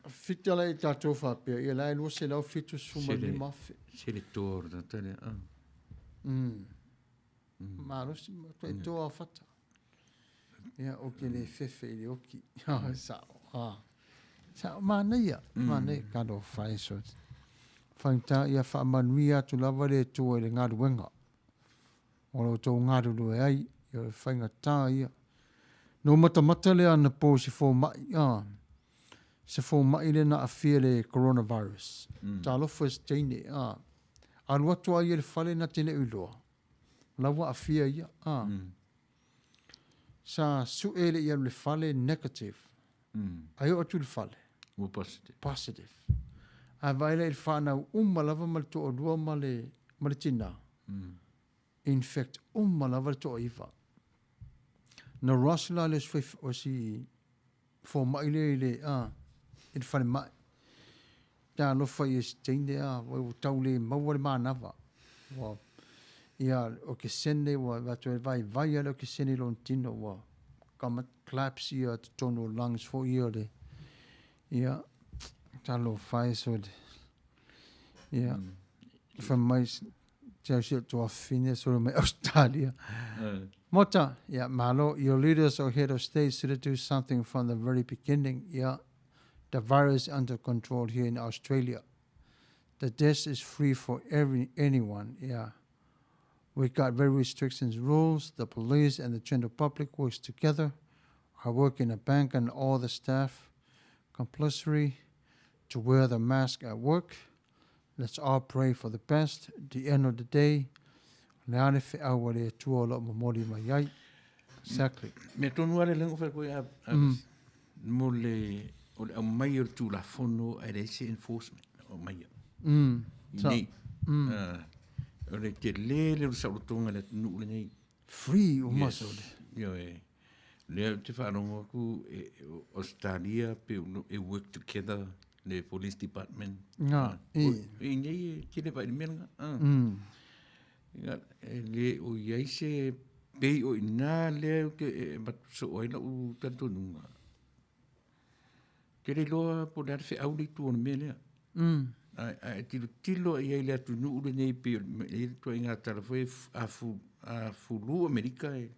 fita la i tatou faapea, ia la e 275,000. Se le toa o le tagata lea, ah. Malosi, matuai toa o Fata. Ia, o ke le fefe i le oki. Sao, ha. Sao, manaia, manaia, ka alofa e so. Whaingata, ia faamanuia atu lava le Atua i le galuega. O lo outou galulue ai, ia o le faigata ia. No matamata lea anapo i se fomai, a, se fomai lea na aafia i le coronavirus. Talofa i se teine, a, alu atu a ia i le fale na te le o iloa, la ua aafia ia, a. Sa sue le i alu i le fale negative. Ae oo atu i le fale. Ua positive. Positive. Ae vaai la i le fanau uma lava ma le toalua ma le, ma le tinā. Infect uma lava le toaiva. Na rush la le o si fomai lea i le, a, i le falemai. Talofa ia i si teine, a, ua tau le maua le manava. Ua, ia, o kesene, ua avatu ai vaivai lava le okesene i lona tino, ua collapse ia totonu o lungs foi ia o le, ia, talofa e sole. Ia, fai mai, te au si o tuafafine sole mai Australia. Mota, ia, malo, your leaders or head of state should do something from the very beginning, ia, the virus under control here in Australia. The test is free for every anyone, yeah. We got very restrictions rules. The police and the general public works together. I work in a bank and all the staff compulsory to wear the mask at work. Let's all pray for the best. The end of the day, o le a le feau a le Atua o lo o momoli mai ai. Exactly. Mea tonu lava le lengo fai koe a, a mo le, o le aumai o le Tulafono ae leai se enforcement o aumaia. I nei. O le tele le o le saolotoga i le atunuu lenei. Free uma yes. sole. Ioe. Lea ou te faalogo atu e, Australia pe e work together le police department. Nga, i. I nei e tele vai le mea lena. Ah. Ia, e le o i ai se pei o ina lea ou te e avatu soo ai lau talitonuga. Tele loa po o le a le feau le itu o le mea lea. Ae, ae tilotilo i ai le atunuu lenei pei o le e i ai le ituaiga tala foi a fu, a fulu Amerika e,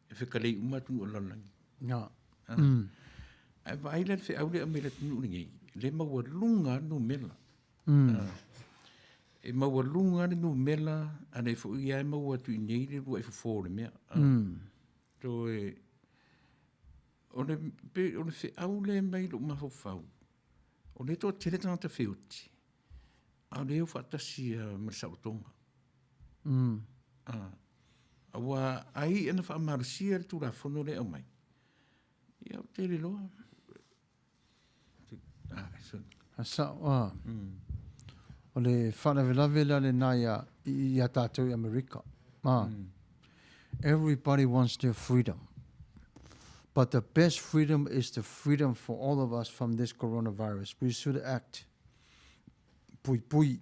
e fekalei uma atunuu o le lalolagi. Nga. Ah. Ae vaai la le feau lea e aumai i le atunuu lenei, le maualuga lava le numera. Ah. E maualuga lava le numera, a lea foi lava e maua atu i inei le uluai fofo o le mea. Ah. Toe, o le, pei o le feau lea mai lou mafaufau, o lea e toatele tagata feoti, a o lea e o faatasi ma le saolotoga. Ah, aua ai ana faamalosia le Tulafono lea e aumai, ia ou te le iloa. Ah, so. A sao, ah. O le faalavelave la lena ia, ia tātou i Amerika. Ah. Everybody wants their freedom. But the best freedom is the freedom for all of us from this coronavirus. We should act. Pui pui.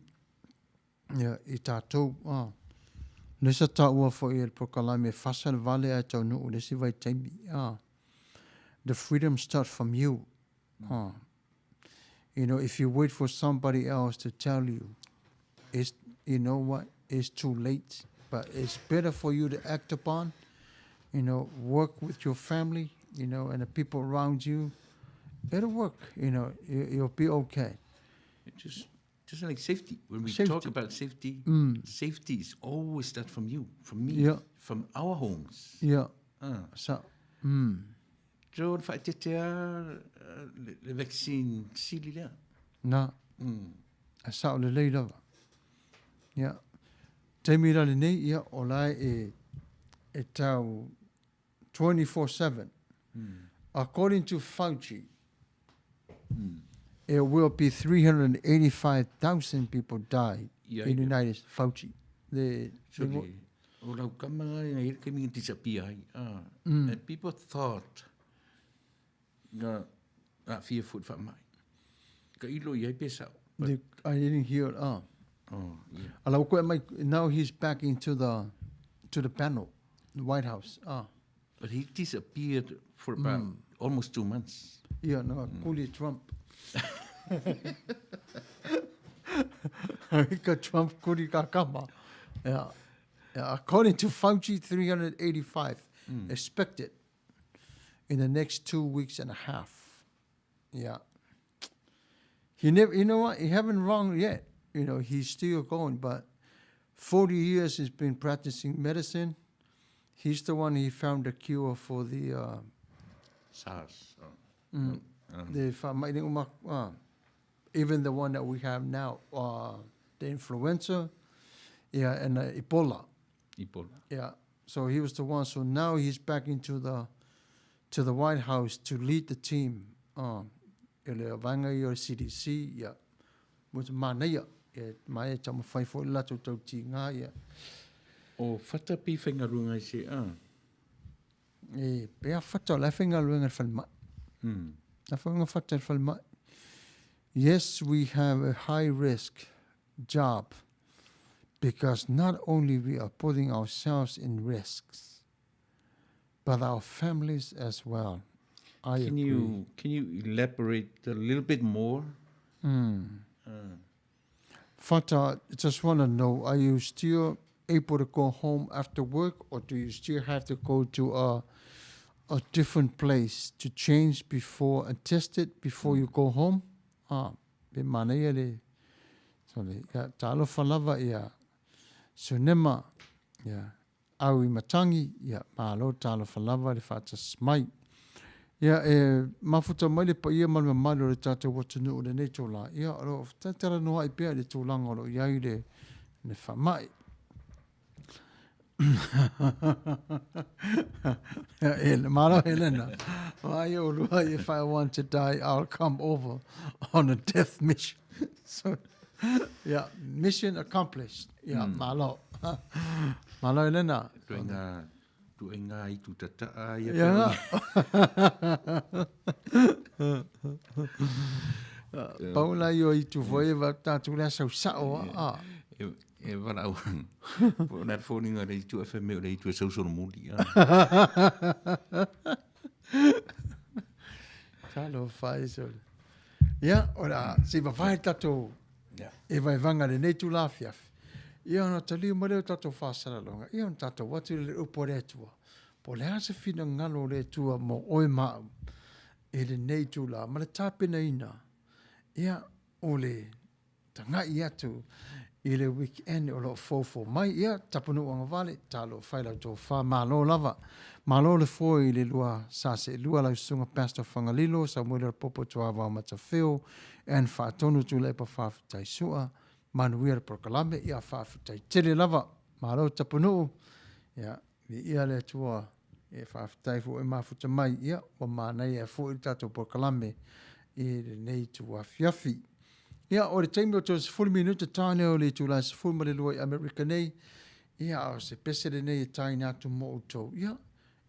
Ia, i tātou, ah. Le sa tāua foi e le polokalame e fasa le vale ae taunuu i le isi vaitaimi, ah. The freedom starts from you. Ah. You know, if you wait for somebody else to tell you, it's, you know what, it's too late. But it's better for you to act upon, you know, work with your family, you know, and the people around you. It'll work, you know, you, you'll be okay. It just like safety. When we Safety. talk about safety, safety is always start from you, from me, Yeah. from our homes. Yeah. Ah. So, So, le faaeteete lava le vaccine sili lea. na, a sao lelei lava. Ia, taimi la lenei, ia, o la e, e tau 24-7. According to Fauci, it will be 385,000 people died Ia, in ia. United States. Fauci. The, So, the, le, o lau kama nga i le taimi na disappear ai. Ah. And people thought na aafia foi i le faamai. Ka ilo i ai pe sao. But, the, I didn't hear it. Ah. oh, yeah. Ala, koe mai, now he's back into the, to the panel, the White House. Ah. But he disappeared for about almost 2 months. Ia, na kuli Trump. Ka Trump kuli ka kama. Yeah. Yeah, according to Fauci, 385 expected in the next 2 weeks and a half. Yeah. He never, you know what? He haven't wrong yet. You know, he's still going, but 40 years he's been practicing medicine. He's the one he found the cure for the SARS. Oh. the faamai uma, even the one that we have now, the influenza, yeah, and Ebola. Ebola. Yeah. So he was the one. So now he's back into the to the White House to lead the team. I le vaega ia o le CDC, ia. Mo te manaia, e mai e taumafai foi le latou tautiga, ia. O Fata pei faigaluega i se a. E pea Fata o la e faigaluega i le falemai. La faigaluega Fata i le falemai. Yes, we have a high risk job because not only we are putting ourselves in risks, but our families as well. I Can agree. you elaborate a little bit more? Fata, just want to know, are you still able to go home after work, or do you still have to go to a different place to change before and test it before you go home? Ah, pe manaia le, so le, ia, talofa lava ia, Sunema, ia, au i matangi, ia, malo talofa lava le faatasi mai. Ia, e mafuta mai le paia ma le mamalu o le tatou atunuu i lenei itulā. Ia, o lo o talatalanoa ai pea i le tulaga o lo o i ai le, le faamai. Ia, malo Helena. Vaai olua, if I want to die, I'll come over on a death mission. So, Ia, mission accomplished. Ia, malo. Malo Elena. Tuaiga, tuaiga itu tataa ia. Ia. Pau la ia o itu foi e va tatou le asa sao a. E valaau. Po o le a le foliga o le itu ae fai mai o le itu e sau solomuli. Talofa e sole. Ia, o le a se i vavae le tatou e vaevaga i lenei itula afiafi. Ia ona taliu mai lea o tatou faasalalauga, ia ona tatou o atu lea i le upu a le Atua. Po o le a se finagalo o le Atua mo oe ma au i lenei itula ma le tapenaina, ia, o le tagai atu i le weekend o lo o foufou mai. Ia, Tapunuu Agavale, talofa i lau tofa, malo lava. Malo le foe i le lua sa seelua lau susuga Pastor Fagalilo, Samuele Popo Tuavao Matafeo, Ann Faatonu Tuilaepa Faafetai Sua, manuia le polokalame, ia faafetai tele lava. Malo Tapunuu, ia, viia le Atua, e faafetai foi e mafuta mai, ia, ua manaia foi le tatou polokalame i lenei itu afiafi. Ia, o le taimi o toe 10 minute ta lea o le itula e 12 i Amerika nei, ia, a o se pese lenei e taina atu mo outou, ia,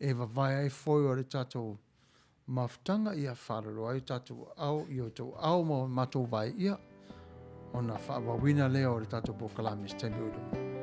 e vavae ai foi o le tatou mafutaga, ia, faaloloa ai o tatou ao, i outou ao ma matou vae, ia, ona faaauauina lea o le tatou polokalame i se taimi o i luma.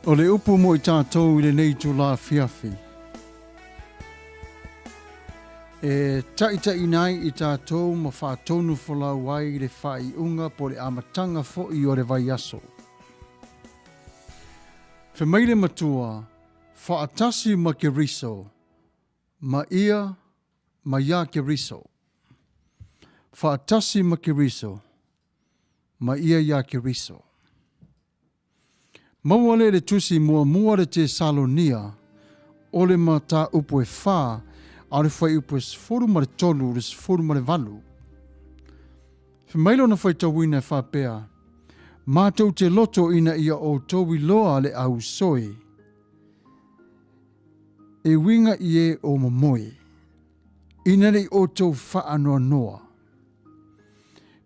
O le upu mo i tātou i lenei itula afiafi, e taʻitaʻina ai i tātou ma faatonu folau ai le faaiuga po o le amataga foi o le vaiaso. Fai mai le Matua, faatasi ma Keriso, ma ia ma iā Keriso. Faatasi ma Keriso, ma ia iā Keriso. Maua lea i le tusi muamua le Tesalonia, o le mataupu e fa, a o le fuaiupu e 13 i le 18. Fai mai lona faitauina e faapea, Matou te loto ina ia outou iloa le ausoe, e uiga i e o momoe, ina ne i outou faanoanoa,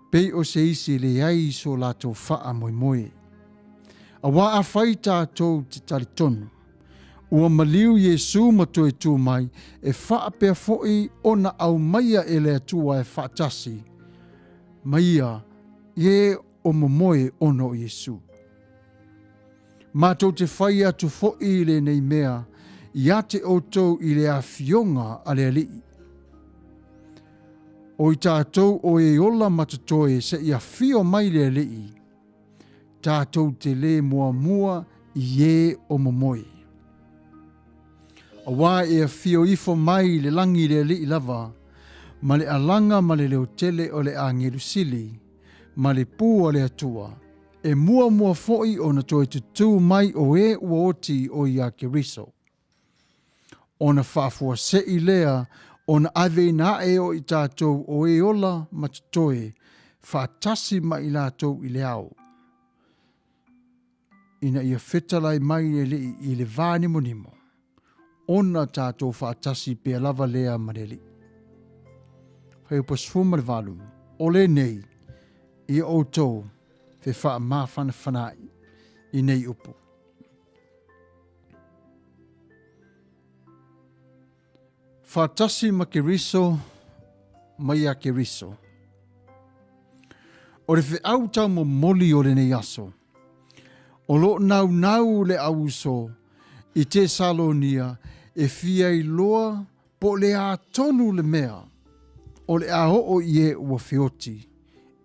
pei o se isi e leai so latou faamoemoe. Auā afai tatou te talitonu, ua maliu Iesu ma toe tu mai, e faapea foi ona aumaia e le Atua e faatasi ma ia i e o momoe ona o Iesu. Matou te fai atu foi i lenei mea ia te outou i le afioga a le Alii. O i tatou o e ola ma totoe seia afio mai le Alii, tatou te lē muamua i e o momoe. Auā e afio ifo mai le lagi le Alii lava, ma le alaga ma le leo tele o le agelu sili, ma le pū a le Atua, e muamua foi ona toe tutū mai o e ua oti o ia Keriso. Ona faafuaseʻi lea ona aveina aʻe o i tatou o e ola ma totoe faatasi ma i latou i le ao, ina ia fetalai mai le Alii i le va nimonimo, ona tatou faatasi pea lava lea ma le Alii. Fuaiupu 18, O lenei ia outou fefaamafanafanaʻi i nei upu. Faatasi ma Keriso ma iā Keriso. O le feau taumomoli o lenei aso, o lo o naunau le auuso i Tesalonia e fia iloa po o le a tonu le mea o le a oo i e ua feoti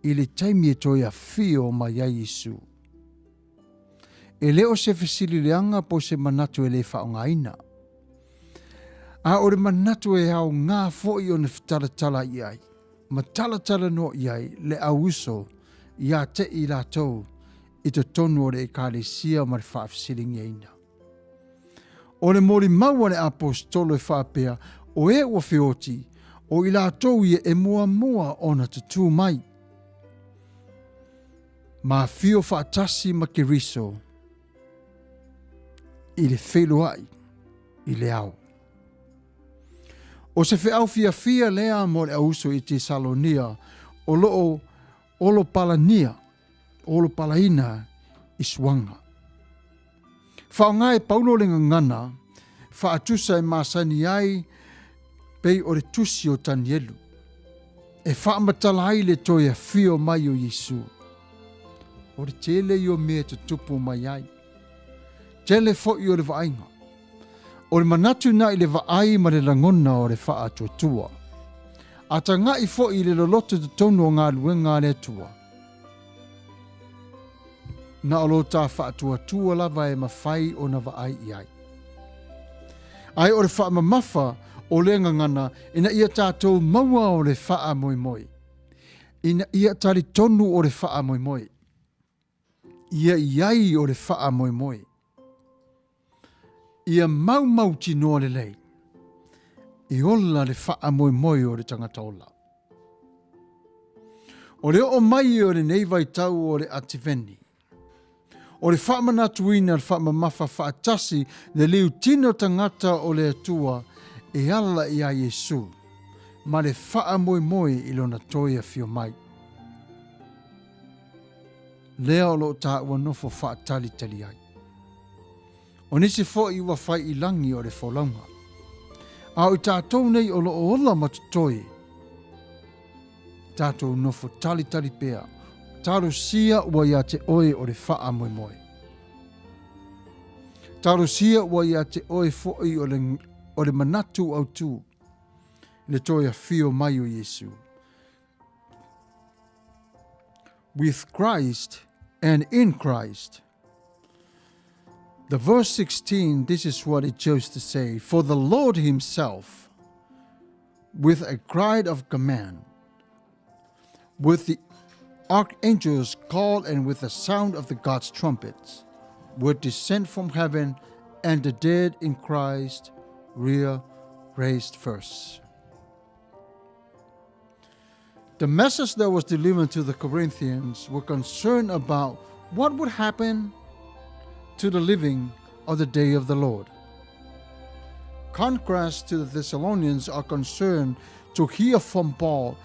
i le taimi e toe afio mai ai Iesu. E le o se fesili leaga po o se manatu e le faaaogaina, a o le manatu e aoga foi ona fetalatala i ai ma talatalanoa i ai le auuso ia te i latou i totonu o le Ekalesia ma le faafesiligiaina. O le molimau a le Aposetolo e faapea, o e ua feoti, o i latou ia e muamua ona tutū mai. Ma afio faatasi ma Keriso i le feiloai i le ao. O se feau fiafia lea mo le auuso i Tesalonia o lo o olopalania, olopalaina i suaga. Faaaoga e Paulo le gagana faatusa e masani ai pei o le tusi o Tanielu, e faamatala ai le toe afio mai o Iesu. O le tele ia o mea e tutupu mai ai. Tele foi o le vaaiga. O le manatu na i le vaai ma le lagona o le faatuatua. A tagaʻi foi i le loloto totonu o galuega a le Atua. Na o lo ta faatuatua lava e mafai ona vaai i ai. Ae o le faamamafa o le gagana ina ia tatou maua o le faamoemoe. Ina ia talitonu o le faamoemoe. Ia i ai o le faamoemoe. Ia maumautinoa lelei, e ola le faamoemoe o le tagata ola. O le oo mai o lenei vaitau o le Ativeni, o le faamanatuina le faamamafa faatasi le liutino tagata o le Atua e ala iā Iesu ma le faamoemoe i lona toe afio mai. Lea o lo o taua nofo faatalitali ai. O nisi foi ua fai i lagi o le folauga. A o i tatou nei o lo o ola ma totoe, tatou nofo talitali pea, talosia ua ia te oe o le faamoemoe. Talosia ua ia te oe foʻi o le, o le manatu autū i le toe afio mai o Iesu. With Christ and in Christ. The verse 16, this is what it chose to say For the Lord Himself, with a cry of command, with the archangels call and with the sound of the God's trumpets, would descend from heaven, and the dead in Christ were raised first. The message that was delivered to the Corinthians were concerned about what would happen to the living of the day of the Lord. Contrast to the Thessalonians are concerned to hear from Paul,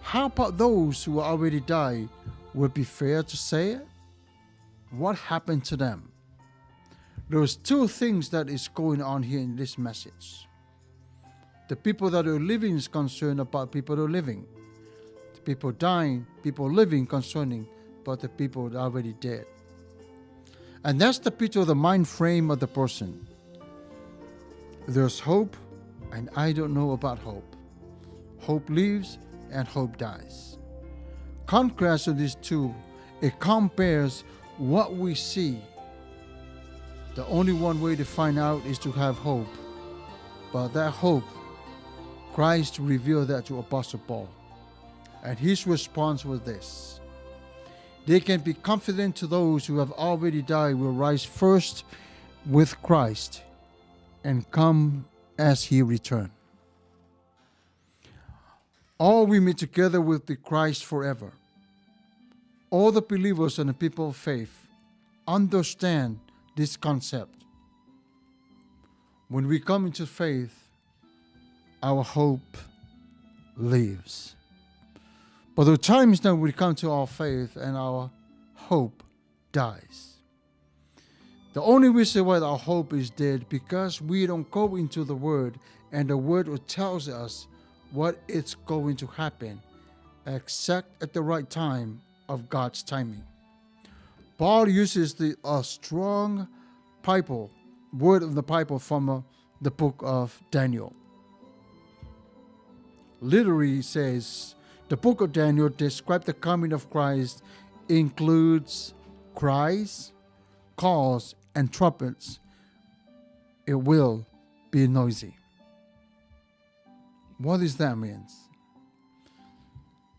how about those who already died? Would it be fair to say it? What happened to them? There's two things that is going on here in this message. The people that are living is concerned about people that are living. The people dying, people living concerning about the people that are already dead. And that's the picture of the mind frame of the person. There's hope, and I don't know about hope. Hope lives and hope dies. Contrast of these two, it compares what we see. The only one way to find out is to have hope. But that hope, Christ revealed that to Apostle Paul. And his response was this They can be confident to those who have already died will rise first with Christ and come as he return. All we meet together with the Christ forever. All the believers and the people of faith understand this concept. When we come into faith, our hope lives. But there are times that we come to our faith and our hope dies. The only reason why our hope is dead because we don't go into the Word and the Word tells us what is going to happen except at the right time of God's timing. Paul uses the a strong Bible, word of the Bible from the book of Daniel. Literally says the book of Daniel describes the coming of Christ includes cries, calls, and trumpets. It will be noisy. What does that mean?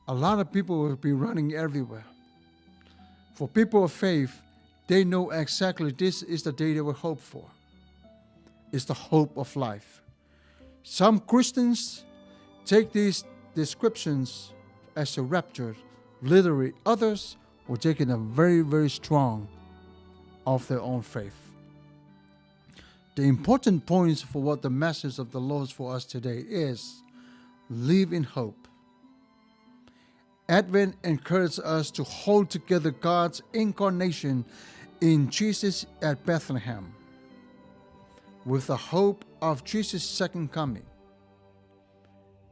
A lot of people will be running everywhere. For people of faith, they know exactly this is the day they will hope for. It's the hope of life. Some Christians take these descriptions as a rapture literally. Others will take it a very, very strong of their own faith. The important points for what the message of the Lord for us today is live in hope. Advent encourages us to hold together God's incarnation in Jesus at Bethlehem with the hope of Jesus' second coming.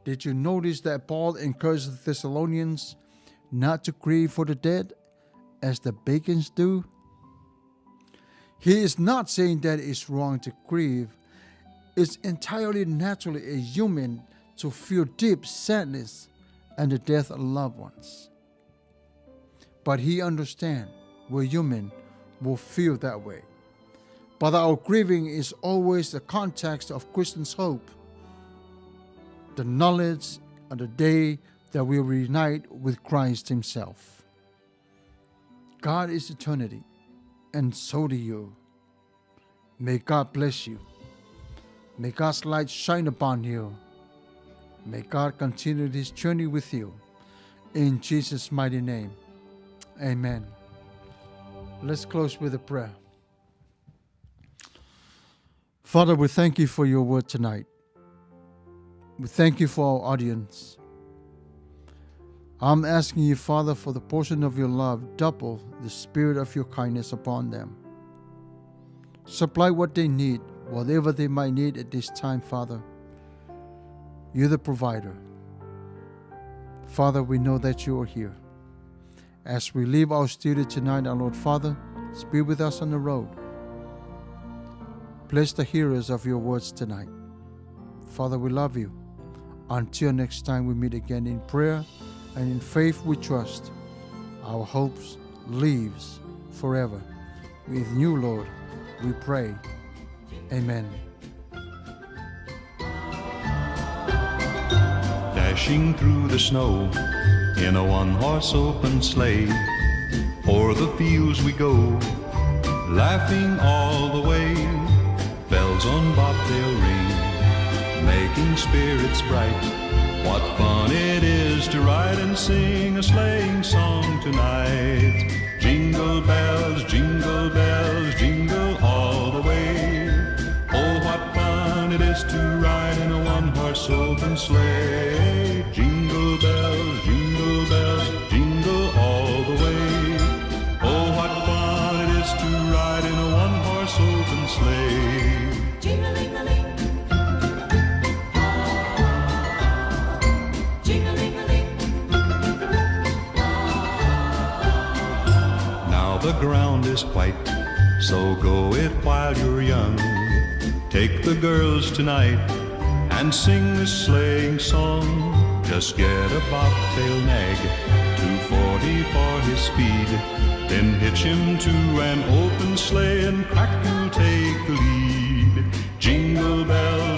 Did you notice that Paul encouraged the Thessalonians not to grieve for the dead as the pagans do? He is not saying that it's wrong to grieve. It's entirely naturally a human to feel deep sadness and the death of loved ones. But he understands we're human will feel that way. But our grieving is always the context of Christian's hope, the knowledge of the day that we reunite with Christ Himself. God is eternity, and so do you. May God bless you. May God's light shine upon you. May God continue this journey with you. In Jesus' mighty name, amen. Let's close with a prayer. Father, we thank you for your word tonight. We thank you for our audience. I'm asking you, Father, for the portion of your love, double the spirit of your kindness upon them. Supply what they need, whatever they might need at this time, Father. You're the provider. Father, we know that you are here. As we leave our studio tonight, our Lord Father, be with us on the road. Bless the hearers of your words tonight. Father, we love you. Until next time we meet again in prayer and in faith we trust. Our hopes lives forever. With you, Lord, we pray. Amen. Dashing through the snow in a one horse open sleigh. O'er the fields we go, laughing all the way. Bells on bobtail ring, making spirits bright. What fun it is to ride and sing a sleighing song tonight. Jingle bells, jingle bells, jingle all the way. Oh, what fun it is to ride in a one-horse open sleigh. Jingle bells, jingle bells, jingle all the way. Oh, what fun it is to ride in a one-horse open sleigh. Jing-a-ling-a-ling. Jing-a-ling-a-ling. Now the ground is white, so go it while you're young. Take the girls tonight and sing this sleighing song. Just get a bobtail nag, 240 for his speed. Then hitch him to an open sleigh and crack, you'll take the lead. Jingle bells,